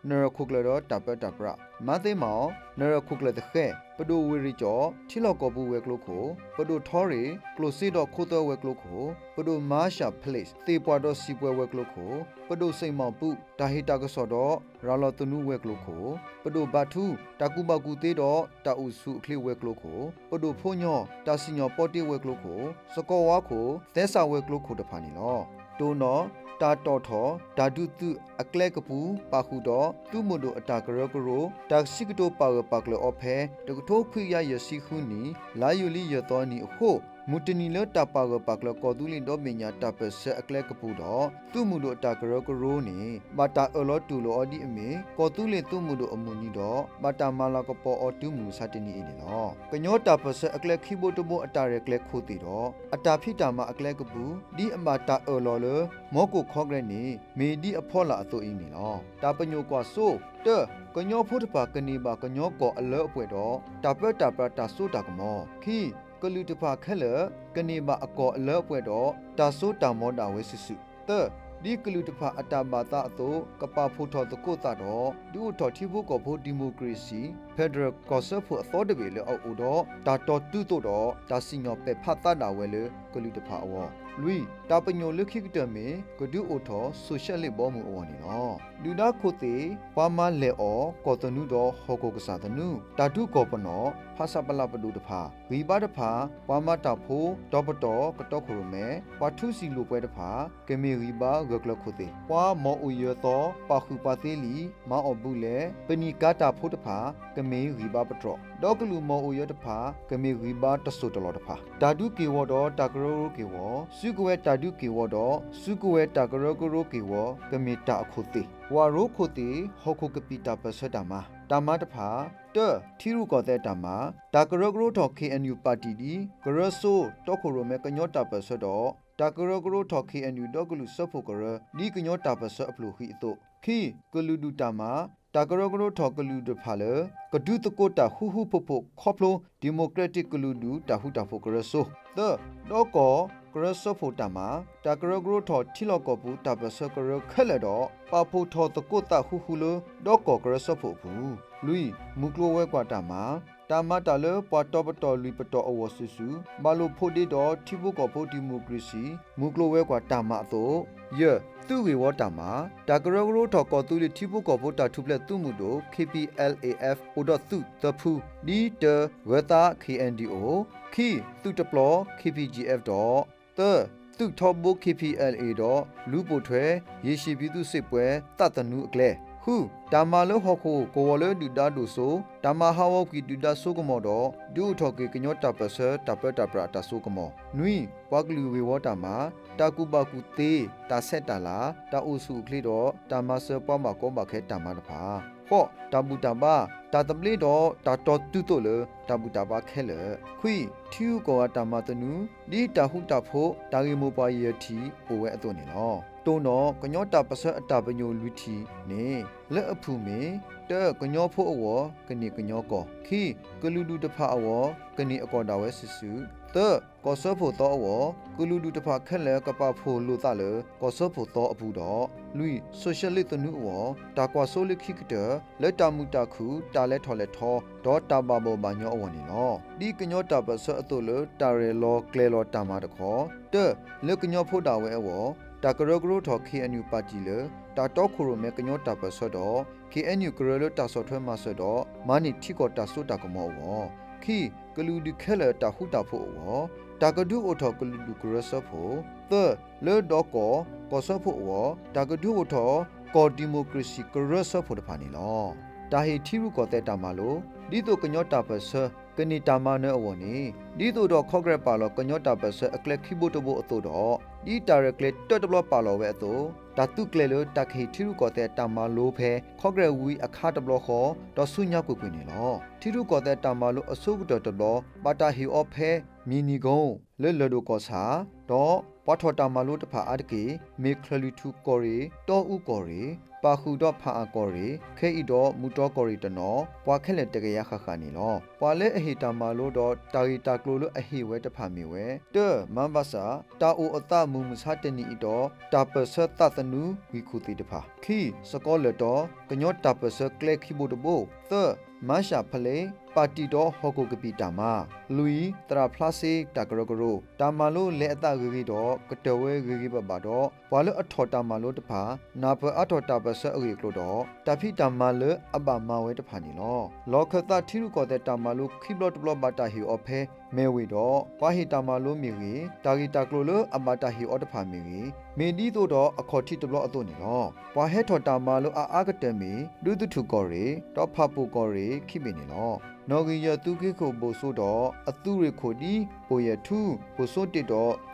နရၢၣ်ခိၣ်ကျၢၢ်ဒီးတၢ်ပၢတၢ်ပြး, မၤသ့မီၣ် နရၢၣ်ခိၣ်ကျၢၢ်သဃဲၣ်, ပဒိၣ်ဝ့ၢ်ရ့ၣ်ကၠီၣ် ထံလီၢ်ကီၢ်ပူၤဝဲၤကျိၤခိၣ်, ပဒိၣ်ထီရ့ၣ် ကျိၣ်စ့ဒီးခိသွဲဝဲၤကျိၤခိၣ်, ပဒိၣ်မၤရှးဖလ့ၣ် သ့ၣ်ပှၢ်ဒီးစံၣ်ပှဲၤဝဲၤကျိၤခိၣ်, ပဒိၣ်စ့ၣ်မီၣ်ပူး တၢ်ဟ့ၣ်တၢ်ကစီၣ်ဒီးရၤလီၤသနူဝဲၤကျိၤခိၣ်, ပဒိၣ်ဘးထူ တၢ်ကူၣ်ဘၣ်ကူၣ်သ့ဒီးတၢ်အိၣ်ဆူၣ်အိၣ်ချ့ဝဲၤကျိၤခိၣ်, ပဒိၣ်ဖိညီ တၢ်စံၣ်ညီၣ်ပီတ့ဝဲၤကျိၤခိၣ်, စကီၤဝါခိၣ် သဲစးဝဲၤကျိၤခိၣ်တဖၣ်န့ၣ်လီၤ. တိၢ်နီၣ် တၢ်တီၣ်ထီၣ် တၢ်ဒုးသုးအကျဲကပူၤ ပာ်ဃုာ်ဒီးသုးမုၢ်ဒိၣ်အတၢ်ကရၢကရိ တၢ်စံးကတိၤပာ်ဂၢၢ်ပာ်ကျၢၤအီၤဖဲ တကထိခွံကယၤယဲၢ်ဆံဃုနံၣ် လါယူၤလံယဲၢ်သီနံၤအဃိ မုၢ်တနံၤလၢတၢ်ပာ်ဂၢၢ်ပာ်ကျၢၤကီၢ်သူလ့ၤဒီဘ့ၣ်ညါတၢ်ပၢၢ်ဆၢအကျဲကပူၤဒီး သုးမုၢ်ဒိၣ်အတၢ်ကရၢကရိန့ၣ် ဘၣ်တၢ်အၢၣ်လီၤတူၢ်လိာ်အီၤဒ်အမ့ၢ် ကီၢ်သူလ့ၤသုးမုၢ်ဒိၣ်အမုၢ်နံၤဒီး ဘၣ်တၢ်မၤလၤကပီၤအီၤတုၤမုၢ်မဆါတနံၤအံၤန့ၣ်လီၤ. ကညီတၢ်ပၢၢ်ဆၢအကျဲခံဘိတဘိအတၢ်ရဲၣ်ကျဲၤခိၣ်သ့ၣ်ဒီး အတၢ်ဖံးတၢ်မၤအကျဲကပူၤ ဒ်အဘၣ်တၢ်အၢၣ်လီၤလၢ မီကိၣ်ခီကရဲးန့ၣ် မ့ၢ်ဒ်အဖီလာ်အသိးအံၤန့ၣ်လီၤ. တၢ်ပညိၣ်ကွၢ်စိ, တၢ, ကညီဖိတဖၣ်ကန့ၢ်ဘၣ်ကညီကီၢ်အလၢအပှဲၤဒီး တၢ်ပၢတၢ်ပြးတၢ်စိတၢ်ကမီၤ, ခံ, ကလုာ်တဖၣ်ခဲလၢာ် ကန့ၢ်ဘၣ်အကီၢ်အလၢအပှဲၤဒီး တၢ်စိတၢ်ကမီၤဒၣ်ဝဲစုာ်စုာ်, သၢ, ဒ်ကလုာ်တဖၣ်အတၢ်ဘၣ်သးအသိး ကပာ်ဖှိၣ်ထီၣ်သကိးသးဒီး ဒုးအိၣ်ထီၣ်ထံဖိကီၢ်ဖိ democracy, federal ကီၢ်စၢဖှိၣ်အသီတဘ့ၣ်လၢအအိၣ်ဒီး တၢ်တီတုၤသိးဒီး တၢ်စံၣ်ညီၣ်ပဲာ်ဖးသးဒၣ်ဝဲလၢကလုာ်တဖၣ်အဂီၢ်, လွံၢ်, တၢ်ပညိၣ်လၢခံကတၢၢ်မ့ၢ် ကဒုးအိၣ်ထီၣ် social လ့ၣ်ဘီမုၢ်အဂီၢ်န့ၣ်လီၤ. ဒုၣ်ဒါခိၣ်သ့ၣ် ပှၤမၤလဲၢ်အီၣ်ကီၢ်သနူဒီးဟီၣ်ခိၣ်ကစၢ်သနူ, တၢ်ဒုးကီၢ်ပနီၣ် ဖဆပလပဒိၣ်တဖၣ်, ဂံၢ်ဘါတဖၣ်, ပှၤမၤတၢ်ဖိ တီပတီၢ်ကတီခိၣ်ရိၣ်မဲ, ပှၤထူစံာ်လိာ်ပှဲၤတဖၣ် ကမ့ၢ်ဂံၢ်ဘါဂၢၢ်ကျၢၤခိၣ်သ့ၣ်, ပှၤမီၣ်အိၣ်ယၢၤသီ ပာ်ဃုာ်ပှၤသ့လံ, မၤအီၣ်ဘူးလဲၣ်, ပနံာ်ကၤတၢ်ဖိတဖၣ် ကမ့ၢ်ဂံၢ်ဘါပတြီၢ်, ဒီကလုာ်မီၣ်အိၣ်ယၢၤတဖၣ် ကမ့ၢ်ဂံၢ်ဘါတစိၢ်တလီၢ်တဖၣ်, တၢ်ဒုးက့ၢ်ဂီၤဒီးတၢ်ကရၢကရိက့ၢ်ဂီၤ, စုကဝဲၤတၢ်ဒုးက့ၢ်ဂီၤဒီး စုကဝဲၤတၢ်ကရၢကရိက့ၢ်ဂီၤ ကမ့ၢ်တၢ်အခိၣ်သ့ၣ်, ဝၣ်ရိခိၣ်သ့ၣ် ဟီၣ်ခိၣ်ကပံာ်တၢ်ပၢၢ်ဆၢတၢ်မၤ, တၢ်မၤတဖၣ်, တၢ, ထံရူၢ်ကီၢ်သဲးတၢ်မၤ, တၢ်ကရၢကရိထီၣ် ခ့ၣ်အဲၣ်ယူၣ် ပၣ်တံၣ်ဒ် ကရၢစိ တီခိၣ်ရိၣ်မဲကညီတၢ်ပၢၢ်ဆၢဒီး တၢ်ကရၢကရိထီၣ် ခ့ၣ်အဲၣ်ယူၣ် ဒီကလုာ်စၢဖှိၣ်ကရၢ ဒ်ကညီတၢ်ပၢၢ်ဆၢအပျိၢ်ဃံအသိး, ခံ, ကလုာ်ဒူၣ်တၢ်မၤ, တၢ်ကရၢကရိထီၣ်ကလုာ်ဒူၣ်တဖၣ်လၢ ကဒုးသကိးတၢ်ဃူဃူဖိးဖိးခီဖျိ democratic ကလုာ်ဒူၣ်တၢ်ဃူတၢ်ဖိးကရၢစိ, သၢ, ဒီကီၢ်ကရၢစၢဖှိၣ်တၢ်မၤ, တၢ်ကရၢကရိထီၣ်ထံလီၢ်ကီၢ်ပူၤတၢ်ပၢၢ်ဆၢကရၢခဲလၢာ်ဒီး ပာ်ဖှိၣ်ထီၣ်သကိးသးဃူဃူလၢ ဒီကီၢ်ကရၢစၢဖှိၣ်အပူၤ, လွံၢ်, မုၢ်ကျိၤဝဲၤကွာ်တၢ်မၤ, တၢ်မၤတၢ်လၢပှၤတီပတီၢ်လွံၢ်ပတီၢ်အဂီၢ်စုာ်စုာ် ဘၣ်လိာ်ဖိးဒ့ဒီးထံဖိကီၢ်ဖိ democracy မုၢ်ကျိၤဝဲၤကွာ်တၢ်မၤအသိး, ယဲၢ်, သုးဂ့ၢ်ဝီတၢ်မၤ, တၢ်ကရၢကရိထီၣ်ကီၢ်သူလ့ၤထံဖိကီၢ်ဖိတၢ်ထူၣ်ဖျဲးသုးမုၢ်ဒိၣ် ခ့ၣ်ပံၣ်အဲလ်အ့ၣ်အ့ၣ် အိၣ်ဒီးသုးသၢဖု, ဒ်တၢ, ဂၢၤသး ခ့ၣ်အဲၣ်ယူၣ်, ခံ, သုးတပျီ ခ့ၣ်ပံၣ်ကၠံၣ်အဲၣ်အ့ၣ် ဒီး, သၢ, သုးထီဘိ ခ့ၣ်ပံၣ်အဲလ်အ့ၣ် ဒီး လူၤပိာ်ထွဲ ရေရှည်ပြည်သူ့စစ်ပွဲ သးသနူအကျဲ, ဃု, တၢ်မၤလၢဟီၣ်ခိၣ်ကဝီၤလၢဒုၣ်ဒါဒိၣ်စိ, တၢ်မၤဟးဂီၤကွံာ်ဒုၣ်ဒါစိကမီၤဒီး ဒုးအိၣ်ထီၣ်က့ၤကညီတၢ်ပၢၢ်ဆၢတၢ်ပၢတၢ်ပြးအတၢ်စိကမီၤ, နွံ, ပှၤကလုာ်ဂ့ၢ်ဝီတၢ်မၤ, တၢ်ကူၣ်ဘၣ်ကူၣ်သ့, တၢ်ဆဲးတၢ်လၤ, တၢ်အိၣ်ဆူၣ်အိၣ်ချ့ဒီး တၢ်မၤစၢၤပှၤဘၣ်ကီဘၣ်ခဲတၢ်မၤတဖၣ်, ဃိး, တၢ်ဘူၣ်တၢ်ဘါ, တၢ်သဘျ့ဒီးတၢ်တီတုၤသိးလၢတၢ်ဘူၣ်တၢ်ဘါခဲလၢာ်, ခွံ, ထံဂုၤကီၢ်ဂၤတၢ်မၤသနူ, ဒ်တၢ်ဃူတၢ်ဖိး တၢ်ဂ့ၢ်မိၢ်ပှၢ်ယဲၢ်ထံၣ်အိၣ်ဝဲအသိးန့ၣ်လီၤ. တိၢ်နီၣ် ကညီတၢ်ပၢၢ်ဆၢအတၢ်ပညိၣ်လွံၢ်ထံၣ်န့ၣ် လၢအဖုၣ်မ့ၢ် တၢ, ကညီဖိအဂီၢ် ကန့ၢ်ကညီကီၢ်, ခံ, ကလုာ်ဒူၣ်တဖၣ်အဂီၢ် ကန့ၢ်အကီၢ်ဒၣ်ဝဲစုာ်စုာ်, သၢ, ကီၢ်စၢဖှိၣ်သီအဂီၢ် ကလုာ်ဒူၣ်တဖၣ်ခဲလၢာ်ကပာ်ဖှိၣ်လိာ်သးလၢ ကီၢ်စၢဖှိၣ်သီအပူၤဒီး လွံၢ်, စိၤၡဲလ့သနူအဂီၢ် တၢ်ကွၢ်စိလၢခံကတၢၢ် လၢတၢ်မုာ်တၢ်ခုၣ် တၢ်လဲၤထီၣ်လဲၤထီ ဒီးတၢ်ဘၣ်ဘီၣ်ဘၣ်ညီအဂီၢ်န့ၣ်လီၤ. ဒ်ကညီတၢ်ပၢၢ်ဆၢအသိးလၢတၢ်ရဲၣ်လီၤကျဲၤလီၤတၢ်မၤတခီ, တၢ, လၢကညီဖိဒၣ်ဝဲအဂီၢ် တၢ်ကရၢကရိထီၣ် ခ့ၣ်အဲၣ်ယူၣ် ပၣ်တံၣ်လၢ တၢ်တီခိၣ်ရိၣ်မဲကညီတၢ်ပၢၢ်ဆၢဒီး ခ့ၣ်အဲၣ်ယူၣ် ကရၢလၢတၢ်ဆီၣ်ထွဲမၤစၢၤဒီး မၤန့ၢ်ထံကီၢ်တၢ်စိတၢ်ကမီၤအဂီၢ်, ခံ, ကလုာ်ဒူၣ်ခဲလၢာ်တၢ်ဃူတၢ်ဖိးအဂီၢ် တၢ်ကဒုးအိၣ်ထီၣ်ကလုာ်ဒူၣ်ကရၢစၢဖှိၣ်, သၢ, လၢဒီကီၢ် ကီၢ်စၢဖှိၣ်အဂီၢ် တၢ်ကဒုးအိၣ်ထီၣ် ကီၢ်ဒံၣ်မိၣ်ကရ့ၣ်စံၣ်ကရၢစၢဖှိၣ်တဖၣ်န့ၣ်လီၤ. တၢ်ဟ့ၣ်ထံရူၢ်ကီၢ်သဲးတၢ်မၤလိ, ဒ်သိးကညီတၢ်ပၢၢ်ဆၢ ကန့ၢ်တၢ်မၤနၢၤအဂီၢ်န့ၣ် ဒ်သိးဒီးခီကရဲးပာ်လီၤကညီတၢ်ပၢၢ်ဆၢအကျဲခံဘိတဘိအသိးဒီး ဒ်တၢ်ရဲၣ်ကျဲၤတၢတဘျီပာ်လီၤဝဲအသိး တၢ်သုးကျဲၤလၢတၢ်ကဟ့ၣ်ထံရူၢ်ကီၢ်သဲးတၢ်မၤလိဖဲ ခီကရဲးဝံၤအခါတဘျီဃီ ဒီးဆူညါကွ့ၢ်ကွ့ၢ်န့ၣ်လီၤ. ထံရူၢ်ကီၢ်သဲးတၢ်မၤလိအဆိကတၢၢ်တဘျီ ဘၣ်တၢ်ဟ့ၣ်အီၤဖဲ မံၤနံၤကိ လၢလၢၢ်ဒိၣ်ကီၢ်ဆၣ် ဒီးပှၤထီၣ်တၢ်မၤလိတဖၣ်အါတက့ၢ် မ့ၢ်ချၢၣ်လွံၢ်ထူၣ်ကီၢ်ရ့ၣ်, တီအူကီၢ်ရ့ၣ်, ပၣ်ဃုာ်ဒီးဖၣ်အၣ်ကီၢ်ရ့ၣ်, ခဲအံၤဒီးမုၢ်တီကီၢ်ရ့ၣ်တနီၤ, ပှၤခဲလၢာ်တကယၤဃၣ်ဃၣ်န့ၣ်လီၤ. ပှၤလၢအဟ့ၣ်တၢ်မၤလိဒီးတၢ်ဂ့ၢ်တၢ်ကျိၤလၢအဟ့ၣ်ဝဲတဖၣ်မ့ၢ်ဝဲ တၢ, မၤဘၣ်ဆၣ် တၢ်အိၣ်အသးမုၢ်မဆါတနံၤအံၤဒီး တၢ်ပၢၢ်ဆၢသးသနူဂံၢ်ခူၣ်သ့ၣ်တဖၣ်, ခံ, စကီၤလၢၢ်တီၤ ကညီတၢ်ပၢၢ်ဆၢကျဲခံဘိတဘိ, သၢ, မၤရှးဖလ့း ပၣ်တံၣ်ဒီးဟီၣ်ခိၣ်ကပံာ်တၢ်မၤ, လွံၢ်, သရၣ်ဖျါစ့တၢ်ကရၢကရိ, တၢ်မၤလိလဲၤအသးဂ့ၤဂ့ၤဒီး ကတၢၢ်ဝဲဂ့ၤဂ့ၤဘၣ်ဘၣ်ဒီး ပှၤလၢအထီၣ်တၢ်မၤလိတဖၣ် နၢ်ပၢၢ်အါထီၣ်တၢ်ပၢၢ်ဆၢအဂ့ၢ်အကျိၤဒီး တၢ်ဖံးတၢ်မၤလၢအဘၣ်မၤဝဲတဖၣ်န့ၣ်လီၤ. လီၢ်ခၢၣ်သးထံရူၢ်ကီၢ်သဲးတၢ်မၤလိခံဘျီတဘျီဘၣ်တၢ်ဟ့ၣ်အီၤဖဲ မဲၢ်ဝ့ၢ်ဒီး ပှၤဟ့ၣ်တၢ်မၤလိမ့ၢ်ဂ့ၤ, တၢ်ဂ့ၢ်တၢ်ကျိၤလၢအဘၣ်တၢ်ဟ့ၣ်အီၤတဖၣ်မ့ၢ်ဂ့ၤ, မ့ၢ်ဒ်သိးဒီးအခီၣ်ထံးတဘျီအသိးန့ၣ်လီၤ. ပှၤဟဲထီၣ်တၢ်မၤလိအအါကတၢၢ်မ့ၢ် ဒူသထူၣ်ကီၢ်ရ့ၣ် ဒီးဖၣ်ပူၣ်ကီၢ်ရ့ၣ်ခံဘ့ၣ်န့ၣ်လီၤ. နီၣ်ဂံၢ်ယဲၢ်သုးက့ခိၣ်ဘိၣ်စိဒီး အသုးရ့ၣ်ခိၣ်ဒ် ပိၣ်ယဲၢ်ထူ, ပိၣ်စိတ့ၢ်ဒီး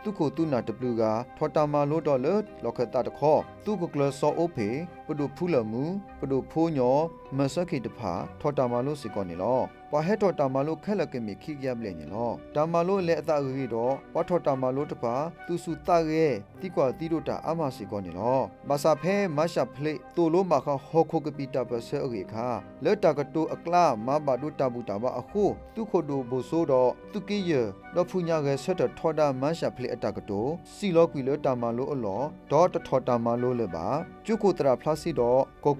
သုးခိၣ်သုးနၢ်တပျုာ်ဂၤ ထီၣ်တၢ်မၤလိဒီးလၢလီၢ်ခၢၣ်သးတခီ, သုးခိၣ်ကျၢၢ်စီၤအိဖ့ၣ်, ပဒိၣ်ဖူလၢၢ်မူ, ပဒိၣ်ဖိညီ, မၢၢ်စၢခ့ၣ်တဖၣ် ထီၣ်တၢ်မၤလိစ့ၢ်ကီးန့ၣ်လီၤ. ပှၤဟဲထီၣ်တၢ်မၤလိခဲလၢာ်ကမ့ၢ်ခံကယၤဘျဲၣ်န့ၣ်လီၤ. တၢ်မၤလိလဲၤအသးဂ့ၤဂ့ၤဒီး ပှၤထီၣ်တၢ်မၤလိတဖၣ် သူၣ်ဆူၣ်သးဂဲၤ သံကွၢ်သံဒိးတၢ်အါမးစ့ၢ်ကီးန့ၣ်လီၤ. ဘၣ်ဆၣ်ဖဲမၤရှးဖလ့းသိၣ်လိဘၣ်ဃးဟီၣ်ခိၣ်ကပံာ်တၢ်ပၢၢ်ဆၢအဂ့ၢ်အခါ လၢတၢ်ကတိၤအကျါ မၤဘၣ်ဒိတၢ်ဘူၣ်တၢ်ဘါအဃိ သုးခိၣ်ဒိၣ်ဘိၣ်စိဒီး သုးက့ယဲၢ် ဒီဖုညါဂဲၤဆၢထၢၣ်ထီဒါမၤရှးဖလ့းအတၢ်ကတိၤ စံၣ်လီၤကွံာ်လၢတၢ်မၤလိအလီၢ် ဒီးတထီၣ်တၢ်မၤလိလၢၤဘၣ်. ကၠိခိၣ်သရၣ်ဖျါစ့ဒီး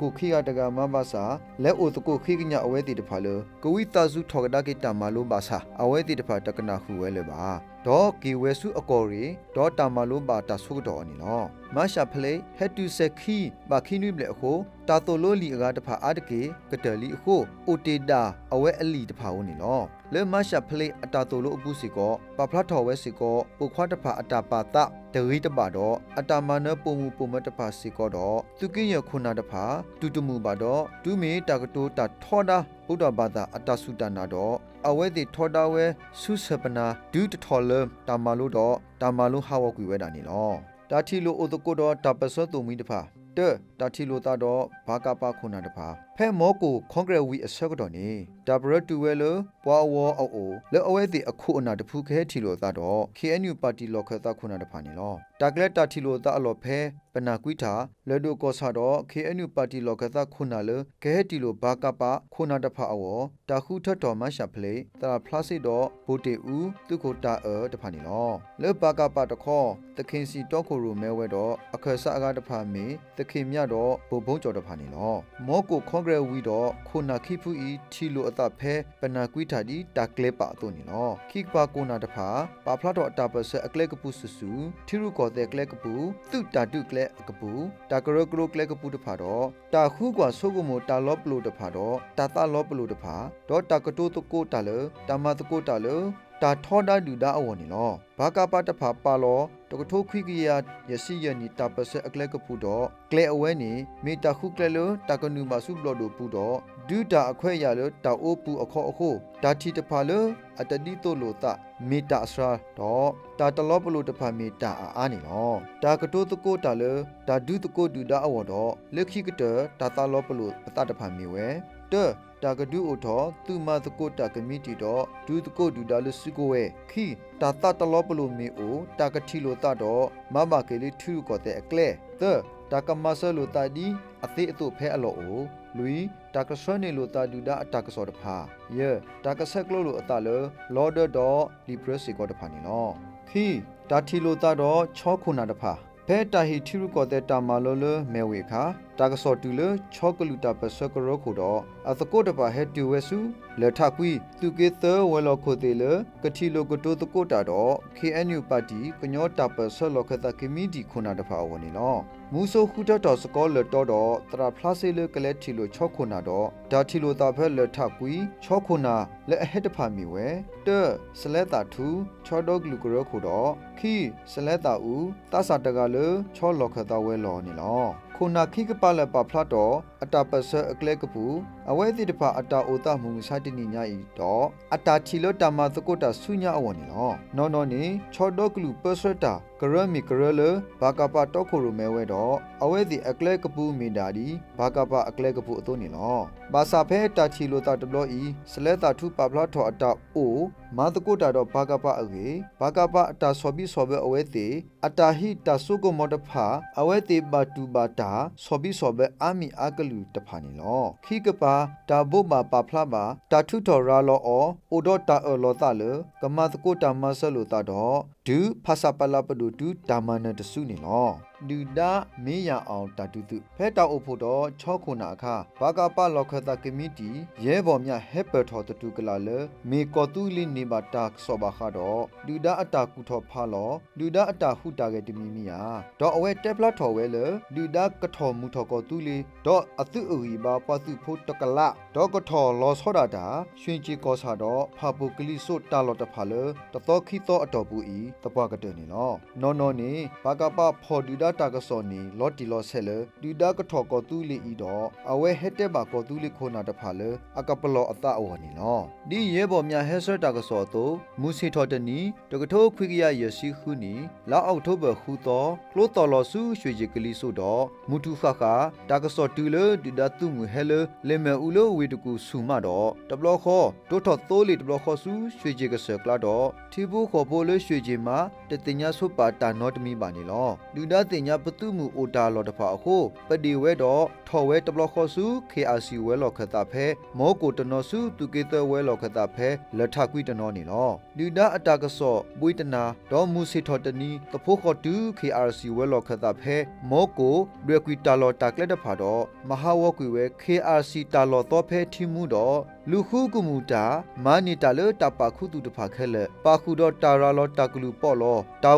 ကီၢ်ခိၣ်ခံဂၤတဂၤမၤဘၣ်ဆၣ် လဲၤအိၣ်သကိးဃ့ကညးအဝဲသ့ၣ်တဖၣ်လၢ ကဝံသးစူၤထီၣ်ကဒါက့ၤတၢ်မၤလိဘၣ်ဆၣ် အဝဲသ့ၣ်တဖၣ်တကနၣ်ဃုာ်ဝဲလၢၤဘၣ်. ဒီးက့ၤဝဲဆူအကီၢ်ရ့ၣ် ဒီးတၢ်မၤလိဘၣ်တၢ်ဆိကတီၢ်အီၤန့ၣ်လီၤ. မၤရှးဖလ့း ဟဲတုၤစဲၤခံဘၣ်ခံနွံဘျဲၣ်အဃိ တၢ်သိၣ်လိလံာ်အဂၤတဖၣ်အါတက့ၢ် ကတၢၢ်လံအဃိ အိၣ်တ့ၢ်ဒၣ်အဝဲအလံာ်တဖၣ်ဧိၤန့ၣ်လီၤ. လၢမၤရှးဖလ့းအတၢ်သိၣ်လိအပူၤစ့ၢ်ကီး ပာ်ဖျါထီၣ်ဝဲစ့ၢ်ကီး ပိာ်ခွါတဖၣ်အတၢ်ပာ်သးတဂ့ၤတဘၣ်ဒီး အတၢ်မၤနၢၤပိာ်မုၣ်ပိာ်မၢၤတဖၣ်စ့ၢ်ကီးဒီး သုးက့ယဲၢ်ခိၣ်နၢ်တဖၣ် တူၢ်တမုာ်ဘၣ်ဒီး တုၤမ့ၢ်တၢ်ကတိၤတၢ်ထီဒါ ဗုဒ္ဓဘာသာ အတၢ်စူၢ်တၢ်နာ်ဒီး အဝဲသ့ၣ်ထီဒါဝဲဆူဆၢၣ်ပနၤ တုၤတထီၣ်လၢတၢ်မၤလိဒီး တၢ်မၤလိဟးဂီၤကွံာ်ဝဲဒၣ်န့ၣ်လီၤ. တၢ်ထံၣ်လိာ်အိၣ်သကိးဒီးတၢ်ပၢၢ်ဆၢသိၣ်မှံတဖၣ်, တၢ, တၢ်ထံၣ်လိာ်သးဒီး ဗကပ ခိၣ်နၢ်တဖၣ်, ဖဲမီကိၣ်ခီကရဲးဝံၤအဆၢကတီၢ်န့ၣ် တၢ်ပရၢတုၤဝဲလၢ ပှၤအဝီအအိၣ် လၢအဝဲသ့ၣ်အခိၣ်အနၢ်တဖုကဟဲထံၣ်လိာ်အသးဒီး ခ့ၣ်အဲၣ်ယူၣ် ပၣ်တံၣ်လီၢ်ခၢၣ်သးခိၣ်နၢ်တဖၣ်န့ၣ်လီၤ. တၢ်ကျဲၤတၢ်ထံၣ်လိာ်သးအလီၢ်ဖဲ ပနၢ်ကွံထၣ်, လၢၢ်ဒိၣ်ကီၢ်ဆၣ်ဒီး ခ့ၣ်အဲၣ်ယူၣ် ပၣ်တံၣ်လီၢ်ခၢၣ်သးခိၣ်နၢ်လၢ ကဟဲထံၣ်လိာ် ဗကပ ခိၣ်နၢ်တဖၣ်အဂီၢ် တၢ်ဃုထၢထီၣ်မၤရှးဖလ့း, သရၣ်ဖျါစ့ဒီး ဘိၣ်တ့ၢ်အူ သုးခိၣ်တၢ်အၢတဖၣ်န့ၣ်လီၤ. လၢ ဗကပ တခီ သခ့ၣ်စံၣ်တီခိၣ်ရိၣ်မဲဝဲဒီး အခၢၣ်စးအဂၤတဖၣ်မ့ၢ် သခ့ၣ်မၠးဒီး ဘိၣ်ဘိကၠီၣ်တဖၣ်န့ၣ်လီၤ. မီကိၣ်ခီကရဲးဝံၤဒီး ခိၣ်နၢ်ခံဖုအံၤ ထံၣ်လိာ်အသးဖဲ ပနၢ်ကွံထၣ်ဒ်တၢ်ကျဲၤပာ်အသိးန့ၣ်လီၤ. ခံကပၤခိၣ်နၢ်တဖၣ် ပာ်ဖျါထီၣ်အတၢ်ပၢၢ်ဆၢအကျဲကပူၤစုာ်စုာ်, ထံရူၢ်ကီၢ်သဲးကျဲကပူၤ, သုးတၢ်ဒုးကျဲအကပူၤ, တၢ်ကရၢကရိကျဲကပူၤတဖၣ်ဒီး တၢ်ဃုကွၢ်ဆိကမိၣ်တၢ်လီၤပလိာ်တဖၣ်ဒီး တၢ်သးလီၤပလိာ်တဖၣ်, ဒီးတၢ်ကတိၤသကိးတၢ်လၢ တၢ်မၤသကိးတၢ်လၢ တၢ်ထီဒါဒုၣ်ဒါအဂီၢ်န့ၣ်လီၤ. ဗကပ တဖၣ်ပာ်လီၤ တကထိခွံကယၤယဲၢ်ဆံယဲၢ်နံၣ် တၢ်ပၢၢ်ဆၢအကျဲကပူၤဒီး ကျဲအဝဲန့ၣ် မ့ၢ်တၢ်ဃုကျဲလၢတၢ်ကနုာ်ဘၣ်ဆူဘျီၣ်ဒိၣ်ပူၤဒီး ဒုးတၢ်အခွဲးအယာ်လၢတၢ်အိပူၤအခီအဃိ တၢ်ထံၣ်တဖၣ်လၢအတဒ်သိးလိာ်သး မ့ၢ်တၢ်အစှၤဒီး တၢ်တလီပလိာ်တဖၣ်မ့ၢ်တၢ်အအါန့ၣ်လီၤ. တၢ်ကတိၤသကိးတၢ်လၢ တၢ်ဒုးသကိးဒုၣ်ဒါအဂီၢ်ဒီး လၢခံကတၢၢ် တၢ်သးလီၤပလိာ်အသးတဖၣ်မ့ၢ်ဝဲ တၢ, တၢ်ကဒုးအိၣ်ထီၣ် သုးမၤသကိးတၢ်ကမံးတံာ်ဒီး ဒုးသကိးဒုၣ်ဒါလၢစုကဝဲၤ, ခံ, တၢ်သးတလီၤပလိာ်မ့ၢ်အိၣ် တၢ်ကထံၣ်လိာ်သးဒီး မၤဘၣ်က့ၤလၢထံရူၢ်ကီၢ်သဲးအကျဲ, သၢ, တၢ်ကမၤစၢၤလိာ်သးဒ်အသ့အသိးဖဲအလီၢ်အိၣ်, လွံၢ်, တၢ်ကဆှၢန့ၢ်လိာ်သးဒုၣ်ဒါအတၢ်ကစီၣ်တဖၣ်, ယဲၢ်, တၢ်ကဆဲးကျိးလိာ်အသးလၢ လီဒၢဒီးလံာ်ပြၢစ့ၢ်ကီးတဖၣ်န့ၣ်လီၤ. ခံ, တၢ်ထံၣ်လိာ်သးဒီးဆီခိၣ်နၢ်တဖၣ် ဖဲတၢ်ဟ့ၣ်ထံရူၢ်ကီၢ်သဲးတၢ်မၤလိလၢမဲၢ်ဝ့ၢ်အခါ တၢ်ကစီၣ်တုၤလၢ ဆီကလုာ်တၢ်ပၢၢ်ဆၢကရၢခိၣ်ဒီး အသကိးတဖၣ်ဟဲတုၤဝဲဆူ လၢၢ်ထးကွံ, သုးက့သၢဝဲၤလီၢ်ခိၣ်သ့ၣ်လၢ ကထံၣ်လိာ်ကတိၤသကိးတၢ်ဒီး ခ့ၣ်အဲၣ်ယူၣ်ပၣ်တံၣ် ကညီတၢ်ပၢၢ်ဆၢလီၢ်ခၢၣ်သးကမံးတံာ်ခိၣ်နၢ်တဖၣ်အဂီၢ်န့ၣ်လီၤ. မူစိဃုထၢထီၣ်စကီၤလၢၢ်တီဒီး သရၣ်ဖျါစ့လၢကလဲၤထံၣ်လိာ်ဆီခိၣ်နၢ်ဒီး တၢ်ထံၣ်လိာ်သးဖဲလၢၢ်ထးကွံ ဆီခိၣ်နၢ်လၢအဟဲတဖၣ်မ့ၢ်ဝဲ တၢ, စလဲသးထူ ဆီဒီကလုာ်ကရၢခိၣ်ဒီး ခံ, စလဲသးအူ သးစၢ်တဂၤလၢဆီလီၢ်ခၢၣ်သးဝဲၤလီၢ်န့ၣ်လီၤ. ခိၣ်နၢ်ခံကပၤလၢာ်ပာ်ဖျါထီၣ် အတၢ်ပၢၢ်ဆၢအကျဲကပူၤ အဝဲသ့ၣ်တဖၣ်အတၢ်အိၣ်သးမုၢ်မဆါတနံၤညါအံၤဒီး အတၢ်ထံၣ်လၢတၢ်မၤသကိးတၢ်ဆူညါအဂီၢ်န့ၣ်လီၤ. နီၢ်နီၢ်န့ၣ် ဆီဒီကလုာ်ပၢဆှၢတၢ် ကရၢမ့ၢ်ကရၢလၢ ပကဖ တီခိၣ်ရိၣ်မဲဝဲဒီး အဝဲသ့ၣ်အကျဲကပူၤမ့ၢ်ဒၣ်ဒ် ပကဖ အကျဲကပူၤအသိးန့ၣ်လီၤ. ဘၣ်ဆၣ်ဖဲတၢ်ထံၣ်လိာ်သးတဘျီအံၤ စလဲသးထူပာ်ဖျါထီၣ်အတၢ်အိၣ် မၤသကိးတၢ်ဒီး ပကဖ အဂ့ၢ်, ပကဖ အတၢ်ဆီၣ်ဘံၣ်ဆီၣ်ဘၢအဝဲသ့ၣ် အတၢ်ဟံးတၢ်စိကမီၤတဖၣ် အဝဲသ့ၣ်ဘၣ်တူၢ်ဘၣ်တၢ် ဆီၣ်ဘံၣ်ဆီၣ်ဘၢအါမံၤအါကလုာ်တဖၣ်န့ၣ်လီၤ. ခံကပၤ တၢ်ဘိးဘၣ်ပာ်ဖျါဘၣ် တၢ်ထုးထီၣ်ရၤလီၤအီၤ အိၣ်ဒီးတၢ်အၢၣ်လီၤသးလၢ ကမၤသကိးတၢ်မၤစၢၤလိာ်သးဒီး တုၤဖၣ်ဆၣ်ပလးပဒိၣ်တုၤတၢ်မၤနၢၤတစုန့ၣ်လီၤ. ဒုၣ်ဒါမ့ၢ်ယၤအီၤတၢ်ဒုးသုး ဖဲတၢ်အိၣ်ဖှိၣ်ဒီးဆီခိၣ်နၢ်အခါ ပကဖ လီၢ်ခၢၣ်သးကမံးတံာ် ယဲၢ်ဘီၣ်မၠးဟဲပၢၢ်ထီၣ်သတူၢ်ကလာ်လၢ မ့ၢ်ကီၢ်သူလ့ၤန့ၢ်ဘၣ်တၢ်ကစီၣ်ဘၣ်ဃးဒီး ဒုၣ်ဒါအတၢ်ကူၣ်ထီၣ်ဖးလီၤ ဒုၣ်ဒါအတၢ်ဟူးတၢ်ဂဲၤတမံၤမံၤဧါ. ဒီးအဝဲတဲဖျါထီၣ်ဝဲလၢ ဒုၣ်ဒါကထီၣ်မုၢ်ထီၣ်ကီၢ်သူလ့ၤ ဒီးအသုးအဂံၢ်အဘါပှၤသုးဖိတကလး ဒီးကထီၣ်လီၤဆီဒၣ်တၢ် ရွှ့ၣ်ကၠ့ၣ်ကီၢ်ဆၣ်ဒီး ဖၣ်ပူၣ်ကလံၤစိးတၢ်လီၢ်တဖၣ်လၢ တသီခံသီအတီၢ်ပူၤအံၤ သပှၢ်ကတၢၢ်န့ၣ်လီၤ. နီၢ်နီၢ်န့ၣ် ပကဖ ဖီၣ်ဒုၣ်ဒါတၢ်ကစီၣ်န့ၣ် လီၤတံၢ်လီၤဆဲးလၢ ဒုၣ်ဒါကထီၣ်ကီၢ်သူလ့ၤအံၤဒီး အဝဲဟဲတဲဘၣ်ကီၢ်သူလ့ၤခိၣ်နၢ်တဖၣ်လၢ အကပလီၢ်အသးအဂီၢ်န့ၣ်လီၤ. ဒ်ယဲၢ်ဘီၣ်မၠးဟဲဆှၢတၢ်ကစီၣ်အသိး မုၢ်ဆ့ၣ်ထီၣ်တနံၤ တကထိခွံကယၤယဲၢ်ဆံဃုနံၣ် လါအီးကထိဘၢၣ်ဃုသီ ကျိသီၣ်လီၤဆူရွှ့ၣ်ကၠ့ၣ်ကလံၤစိးဒီး မုၢ်ထူၣ်ဃၣ်ဃၣ် တၢ်ကစီၣ်တုၤလၢဒုၣ်ဒါသုးမုၢ်ဟဲလၢ လ့ၣ်မ့ၣ်အူလၢဝ့ၢ်တကူၣ်ဆူၣ်မးဒီး တဘျီဃီ ဒိးထီၣ်သိလ့ၣ်တဘျီဃီဆူ ရွှ့ၣ်ကၠ့ၣ်ကစၢၢ်ကျါဒီး ထံဖိကီၢ်ဖိလၢရွှ့ၣ်ကၠ့ၣ်မး တသ့ၣ်ညါဆိပာ်တၢ်နီတမံၤဘၣ်န့ၣ်လီၤ. ဒုၣ်ဒါသ့ၣ်ညါပသုးမုၢ်အိၣ်တၢ်လီၢ်တဖၣ်အဃိ ပဒ့ၣ်ဝဲဒီး ထီၣ်ဝဲတဘျီဃီဆူ ခ့ၣ်အၣ်စံၣ်ဝဲၤလီၢ်ခၢၣ်သးဖဲ မီကိၣ်တနီၤဆူသုးက့သၢဝဲၤလီၢ်ခၢၣ်သးဖဲ လၢၢ်ထးကွံတနီၤန့ၣ်လီၤ. ဒုၣ်ဒါအတၢ်ကစီၣ်ဘှံးတနၤ ဒီးမုၢ်ဆ့ၣ်ထီၣ်တနံၤ သဖှိဃီတုၤ ခ့ၣ်အၣ်စံၣ်ဝဲၤလီၢ်ခၢၣ်သးဖဲ မီကိၣ် ဒွဲၣ်ကွံာ်တၢ်လီၢ်တၢ်ကျဲတဖၣ်ဒီး မၤဟးဂီၤကွံာ်ဝဲ ခ့ၣ်အၣ်စံၣ်တၢ်လီၢ်သီဖဲထံမူဒီး လူၤဃုကမူၣ်တၢ် မၤန့ၢ်တၢ်လၢတၢ်ပာ်ခူသူၣ်တဖၣ်ခဲလၢာ် ပာ်ဃုာ်ဒီးတၢ်ရၤလီၤတၢ်ကလုၢ်ပီးလီ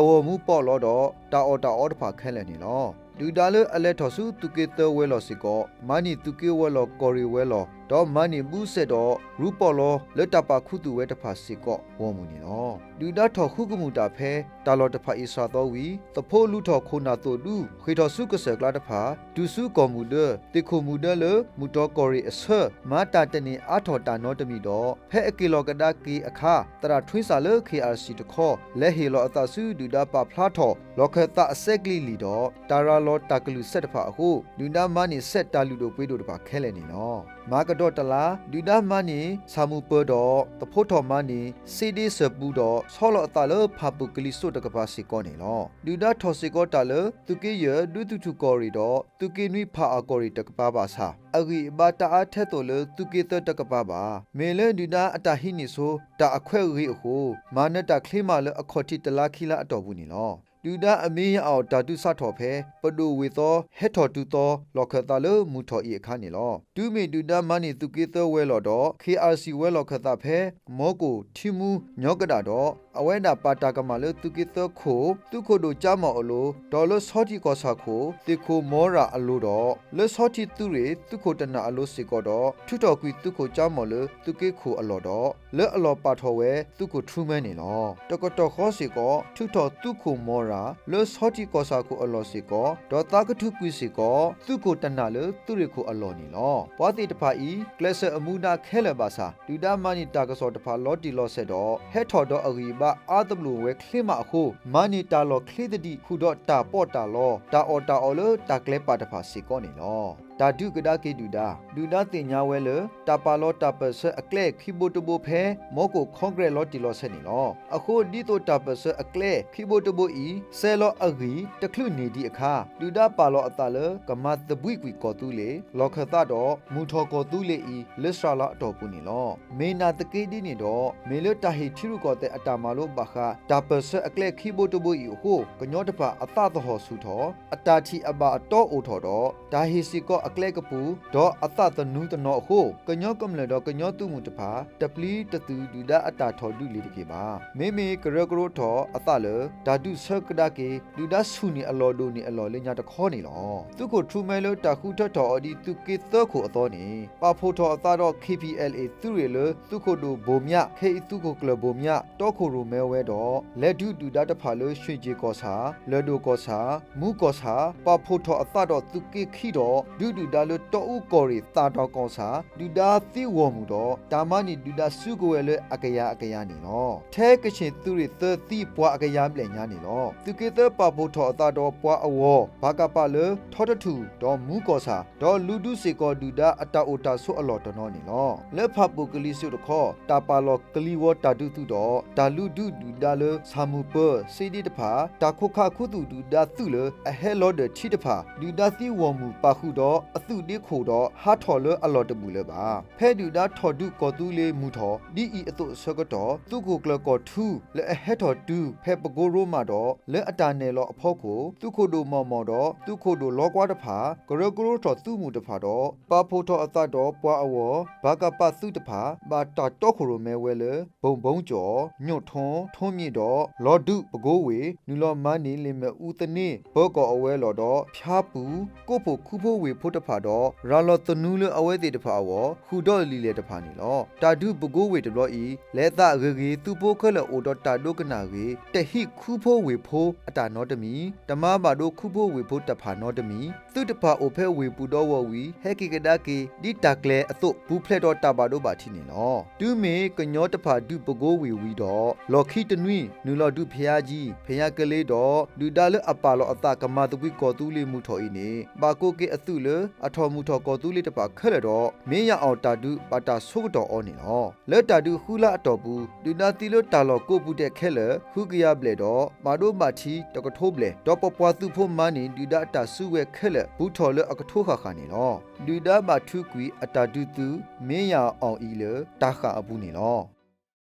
တၢ်ဂီၤမူပီးလီဒီး တၢ်အီၣ်တၢ်အီတဖၣ်ခဲလၢာ်န့ၣ်လီၤ. ဒုၣ်ဒါလၢအလဲၤထီၣ်ဆူသုးက့သၢဝဲၤလီၢ်စ့ၢ်ကီး မၤန့ၢ်သုးက့ဝဲၤလီၢ်ကီၢ်ရ့ၣ်ဝဲၤလီၢ် ဒီးမၤန့ၢ်ဘုစဲးဒီးရူပီးလီ လၢတၢ်ပာ်ခူသူၣ်ဝဲတဖၣ်စ့ၢ်ကီးဂီၢ်မုၢ်န့ၣ်လီၤ. ဒုၣ်ဒါထီၣ်ဃုကမူၣ်တၢ်ဖဲ တၢ်လီၢ်တဖၣ်အံၤစှၤသီဝံၤ သဖှိလူၤထီၣ်ခိၣ်နၢ်သိၣ်ဒူ ဃ့ၢ်ထီၣ်ဆူကစၢၢ်ကျါတဖၣ် တုၤဆူကီၢ်မုၢ်ဒၢ သ့ၣ်ခိၣ်မုၢ်ဒၢလၢ မုၢ်တီကီၢ်ရ့ၣ်အဆၢ မၤတၢ်တန့ၢ်အါထီၣ်တၢ်နီတမံၤဒီး ဖဲအက့ၤလီၤကဒါက့ၤအခါ သရၣ်ထွံစၢ်လၢ ခ့ၣ်အၣ်စံၣ်တခီ လဲၤဟ့ၣ်လီၤအသးဆူဒုၣ်ဒါပာ်ဖျါထီၣ် လီၢ်ခၢၣ်သးအစဲးကလံၤလံာ်ဒီး တၢ်ရၤလီၤတၢ်ကလုၢ်စဲးတဖၣ်အဃိ ဒုၣ်ဒါမၤန့ၢ်စဲးတၢ်လုၢ်ဒိၣ်ပှ့ၤဒိၣ်တဖၣ်ခဲလၢာ်န့ၣ်လီၤ. မၤကဒီးတလါ ဒုၣ်ဒါမၤန့ၢ်ဆၣ်မူၤပၢၤဒီး သဖှိထီၣ်မၤန့ၢ် စ့ဒ့စၢၢ်ပူၤဒီး ဆီလီၤအသးလၢဖၣ်ပူၣ်ကလံၤစိးတကပၤစ့ၢ်ကီးန့ၣ်လီၤ. ဒုၣ်ဒါထီၣ်စ့ၢ်ကီးတၢ်လၢ သုးက့ယဲၢ် ဒွဲၣ်သုးထူၣ်ကီၢ်ရ့ၣ်ဒီး သုးက့နွံဖၣ်အၣ်ကီၢ်ရ့ၣ်တကပၤဘၣ်ဆၣ် အဂံၢ်အဘါတအါထဲသိးလၢသုးက့သၢတကပၤဘၣ်. မ့ၢ်လၢဒုၣ်ဒါအတၢ်ဟံးန့ၢ်ဆိ တၢ်အခွဲးအဂ့ၤအဃိ မၤနၢၤတၢ်ချ့မးလၢအခီၣ်ထံးတလါခံလါအတီၢ်ပူၤန့ၣ်လီၤ. ဒုၣ်ဒါအမ့ၢ်ယၤအီၣ်တၢ်ဒုးစးထီၣ်ဖဲ ပဒိၣ်ဝ့ၢ်သီ ဟဲထီၣ်တုၤသီ လီၢ်ခၢၣ်သးလၢမုၢ်ထီၣ်အံၤအခါန့ၣ်လီၤ. တုၤမ့ၢ်ဒုၣ်ဒါမၤန့ၢ်သုးက့သၢဝဲၤလီၢ်ဒီး ခ့ၣ်အၣ်စံၣ်ဝဲၤလီၢ်ခၢၣ်သးဖဲ မီကိၣ် ထံမူ ညီကဒၣ်ဒီး အဝဲဒၣ်ပာ်တၢ်ကမၣ်လၢသုးက့သၢခိၣ် သုးခိၣ်ဒိၣ်ကၠါမီၢ်အလိၤ ဒီးလၢဆီထံးကီၢ်ဆၣ်ခိၣ် သ့ၣ်ခိၣ်မီရၣ်အလိၤဒီး လၢဆီထံးသုးရ့ၣ် သုးခိၣ်တနၣ်အလိၤစ့ၢ်ကီးဒီး ထုးထီၣ်ကွံာ်သုးခိၣ်ကၠါမီၢ်လၢသုးက့ခိၣ်အလီၢ်ဒီး လၢအလီၢ်ပာ်ထီၣ်ဝဲ သုးခိၣ်ထူမဲန့ၣ်လီၤ. တကတီၢ်ဃီစ့ၢ်ကီး ထုးထီၣ်သုးခိၣ်မီရၣ် လၢဆီထံးကီၢ်ဆၣ်ခိၣ်အလီၢ်စ့ၢ်ကီး ဒီးသးကထုးကွံာ်စ့ၢ်ကီး သုးခိၣ်တနၢ်လၢသုးရ့ၣ်ခိၣ်အလီၢ်န့ၣ်လီၤ. ပှၤသ့ၣ်တဖၣ်အံၤ ကျဲးစၢးအမူဒါခဲလၢာ်ဘၣ်ဆၣ် ဒုၣ်ဒါမၤန့ၢ်တၢ်ကစီၣ်တဖၣ်လီၤတံၢ်လီၤဆဲးဒီး ဟဲထီၣ်ဒီးအဂံၢ်အဘါအါတဘျိၣ်ဝဲချ့မးအဃိ မၤန့ၢ်တၢ်လီၢ်ချ့သဒံး ဃုာ်ဒီးတၢ်ပီးတၢ်လီ တၢ်အီၣ်တၢ်အီလၢတၢ်ကျဲၤပာ်တဖၣ်စ့ၢ်ကီးန့ၣ်လီၤ. တၢ်ဒုးကဒါက့ၤဒုၣ်ဒါ, ဒုၣ်ဒါသ့ၣ်ညါဝဲလၢ တၢ်ပာ်လီၤတၢ်ပၢၢ်ဆၢအကျဲခံဘိတဘိဖဲ မီကိၣ်ခီကရဲးလီၤတံၢ်လီၤဆဲးန့ၣ်လီၤ. အဃိ ဒ်သိးတၢ်ပၢၢ်ဆၢအကျဲခံဘိတဘိအံၤ စဲလီၤအဂံၢ်တချုးန့ၢ်ဒံးအခါ ဒုၣ်ဒါပာ်လီၤအသးလၢ ကမၤသဘှံးကွံာ်ကီၢ်သူလ့ၤ လီၢ်ခၢၣ်သးဒီး မုၢ်ထီၣ်ကီၢ်သူလ့ၤအံၤ လၢစှၤလီၤအတီၢ်ပူၤန့ၣ်လီၤ. မ့ၢ်နာ်သက့ဒ်န့ၣ်ဒီး မ့ၢ်လၢတၢ်ဟ့ၣ်ထံရူၢ်ကီၢ်သဲးအတၢ်မၤလိဘၣ်ဃး တၢ်ပၢၢ်ဆၢအကျဲခံဘိတဘိအံၤအဃိ ကညီတဖၣ်အသးသဟီၣ်ဆူၣ်ထီၣ်, အတၢ်ထံၣ်အဘၣ်အတီအိၣ်ထီၣ်ဒီး တၢ်ဟ့ၣ်စ့ၢ်ကီးအကျဲကပူၤ ဒီးအသးသနူသနီအဃိ ကညီကမျၢၢ်ဒီးကညီသုးမုၢ်တဖၣ် တပျံၤတသူၣ်ဒုၣ်ဒါအတၢ်ထီၣ်ဒုးလံၤတက့ၢ်ဘၣ်. မ့မ့ၢ်ကရၢကရိထီၣ်အသးလၢ တၢ်ဒုးဆၢကဒါက့ၤ ဒုၣ်ဒါဆူၣ်န့ၢ်အလီၢ်ဒိၣ်န့ၢ်အလီၢ်လၢညါတခီန့ၣ်လီၤ. သုးခိၣ်ထူမဲလၢတၢ်ဃုထၢထီၣ်အီၤဒ်သုးက့သၢခိၣ်အသီန့ၣ် ပာ်ဖှိၣ်ထီၣ်အသးဒီး ခ့ပံၤအဲလ်အ့ သုးရ့ၣ်လၢသုးခိၣ်ဒိၣ်ဘိၣ်မၠး ခဲအံၤသုးခိၣ်ကျၢၢ်ဘိၣ်မၠး တီခိၣ်ရိၣ်မဲဝဲဒီး လဲၤဒုးဒုၣ်ဒါတဖၣ်လၢ ရွှ့ၣ်ကၠ့ၣ်ကီၢ်ဆၣ်, လၢၢ်ဒိၣ်ကီၢ်ဆၣ်, မူကီၢ်ဆၣ်, ပာ်ဖှိၣ်ထီၣ်အသးဒီးသုးက့ခံဒီး ဒုးဒုၣ်ဒါလၢတီအူကီၢ်ရ့ၣ်သးတီၢ်ကီၢ်ဆၣ် ဒုၣ်ဒါသံဂီၢ်မုၢ်ဒီး တၢ်မၤန့ၢ်ဒုၣ်ဒါစုကဝဲၤလၢအကယၤအကယၤန့ၣ်လီၤ. ထဲကခ့ၣ်သုးရ့ၣ်သၢသံပှၤအကယၤဘျဲၣ်ညါန့ၣ်လီၤ. သုးက့သၢပာ်ဖှိၣ်ထီၣ်အသးဒီးပှၤအဂီၢ် ပကဖ လၢထီတထူၣ် ဒီးမူကီၢ်ဆၣ် ဒီးလူၤဒုးစ့ၢ်ကီးဒုၣ်ဒါအတၢ်အိၣ်တၢ်ဆိးအလီၢ်တနီၤန့ၣ်လီၤ. လၢဖၣ်ပူၣ်ကလံၤစိးတခီ တၢ်ပာ်လီၤကလံၤဝီၤတၢ်ဒုးသုးဒီး တၢ်လူၤဒုးဒုၣ်ဒါလၢဆၣ်မုၢ်ပၢၤစ့ဒ့တဖၣ်, တၢ်ခိးခးခူသူၣ်ဒုၣ်ဒါသုးလၢအဟဲလီၤဒၢးထံတဖၣ်, ဒုၣ်ဒါသံဂီၢ်မုၢ်ပာ်ဃုာ်ဒီးအသုးဒ့ခိၣ်ဒီးဟးထီၣ်လၢအလီၢ်တဘူၣ်လၢၤဘၣ်. ဖဲဒုၣ်ဒါထီၣ်ဒုးကီၢ်သူလ့ၤမုၢ်ထီၣ် ဒ်အံၤအသိးအဆၢကတီၢ် သုးခိၣ်ကျၢၢ်ကီၢ်ထူ လၢအဟဲထီၣ်တုၤဖဲပကိရိမးဒီး လၢအတၢ်နဲၣ်လီၤအဖီခိၣ် သုးခိၣ်ဒိၣ်မီၢ်မီၢ်ဒီး သုးခိၣ်ဒိၣ်လီကွါတဖၣ် ကရၢကရိထီၣ်သုးမုၢ်တဖၣ်ဒီး ပာ်ဖှိၣ်ထီၣ်အသးဒီးပှၤအဂီၢ် ပကဖ သုးတဖၣ် ဘၣ်တၢ်တီခိၣ်ရိၣ်မဲဝဲလၢ ဘိၣ်ဘိကၠီၣ်, ညိၣ်ထိ, ထိမံၤဒီး လီၤဒုးပကိဝ့ၢ် နုာ်လီၤမၤန့ၢ်လ့ၣ်မ့ၣ်အူသန့ ပၢၤကီၢ်အဝဲလီၤဒီး ဖၠါပူၤ ကိးဖှိၣ်ခူဖိဝ့ၢ်ဖိတဖၣ်ဒီး ရၤလီၤသနူလၢအဝဲသ့ၣ်တဖၣ်အဂီၢ် ဃုာ်ဒီးလံာ်လဲၢ်တဖၣ်န့ၣ်လီၤ. တၢ်ဒုးပကိဝ့ၢ်တဘျီအံၤ လဲၤသးအဂ့ၤဂ့ၤ သုးဖိခဲလၢာ်အိၣ်ဒီးတၢ်ဒိကနၣ်ဂ့ၤ တဟံးခူဖိဝ့ၢ်ဖိအတၢ်နီတမံၤ, တမၤဘၣ်ဒိခူဖိဝ့ၢ်ဖိတဖၣ်နီတမံၤ, သုးတဖၣ်အိၣ်ဖဲဝ့ၢ်ပူၤဒီဝီၢ်ဝံၤ ဟဲက့ၤကဒါက့ၤ ဒ်တၢ်ကျဲၤအသိး ပူၤဖျဲးဒီးတၢ်ဘၣ်ဒိဘၣ်ထံးန့ၣ်လီၤ. တုၤမ့ၢ်ကညီတဖၣ်ဒုးပကိဝ့ၢ်ဝံၤဒီး လီၢ်ခံတနွံ နုာ်လီၤဒုးဖယါကၠံ, ဖယါကလ့ဒီး ဒုၣ်ဒါလၢအပာ်လီၤအသးကမၤသဘှံးကီၢ်သူလ့ၤမုၢ်ထီၣ်အံၤန့ၣ် ဘၣ်ကိးက့ၤအသုးလၢအထီၣ်မုၢ်ထီၣ်ကီၢ်သူလ့ၤတဖၣ်ခဲလၢာ်ဒီး မ့ၢ်ယၤအီၤတၢ်ဒုးဘၣ်တၢ်ဆိကတီၢ်အီၤန့ၣ်လီၤ. လၢတၢ်ဒုးဃုလါအတီၢ်ပူၤ ဒုၣ်ဒါသံလၢတၢ်လီၢ်ကိးပူၤဒဲးခဲလၢာ် ဃုကယၤဘျဲၣ်ဒီး ဘၣ်ဒိဘၣ်ထံးတကထိဘျဲၣ်, ဒီးပပှၤသုးဖိမၤန့ၢ်ဒုၣ်ဒါအတၢ်စုဝဲခဲလၢာ် ပူၤထီၣ်လၢအကထိဃၣ်ဃၣ်န့ၣ်လီၤ. ဒုၣ်ဒါဘၣ်ထုးကွံာ်အတၢ်ဒုးသုး မ့ၢ်ယၤအီၤအံၤလၢတၢ်ဃၣ်အပူၤန့ၣ်လီၤ.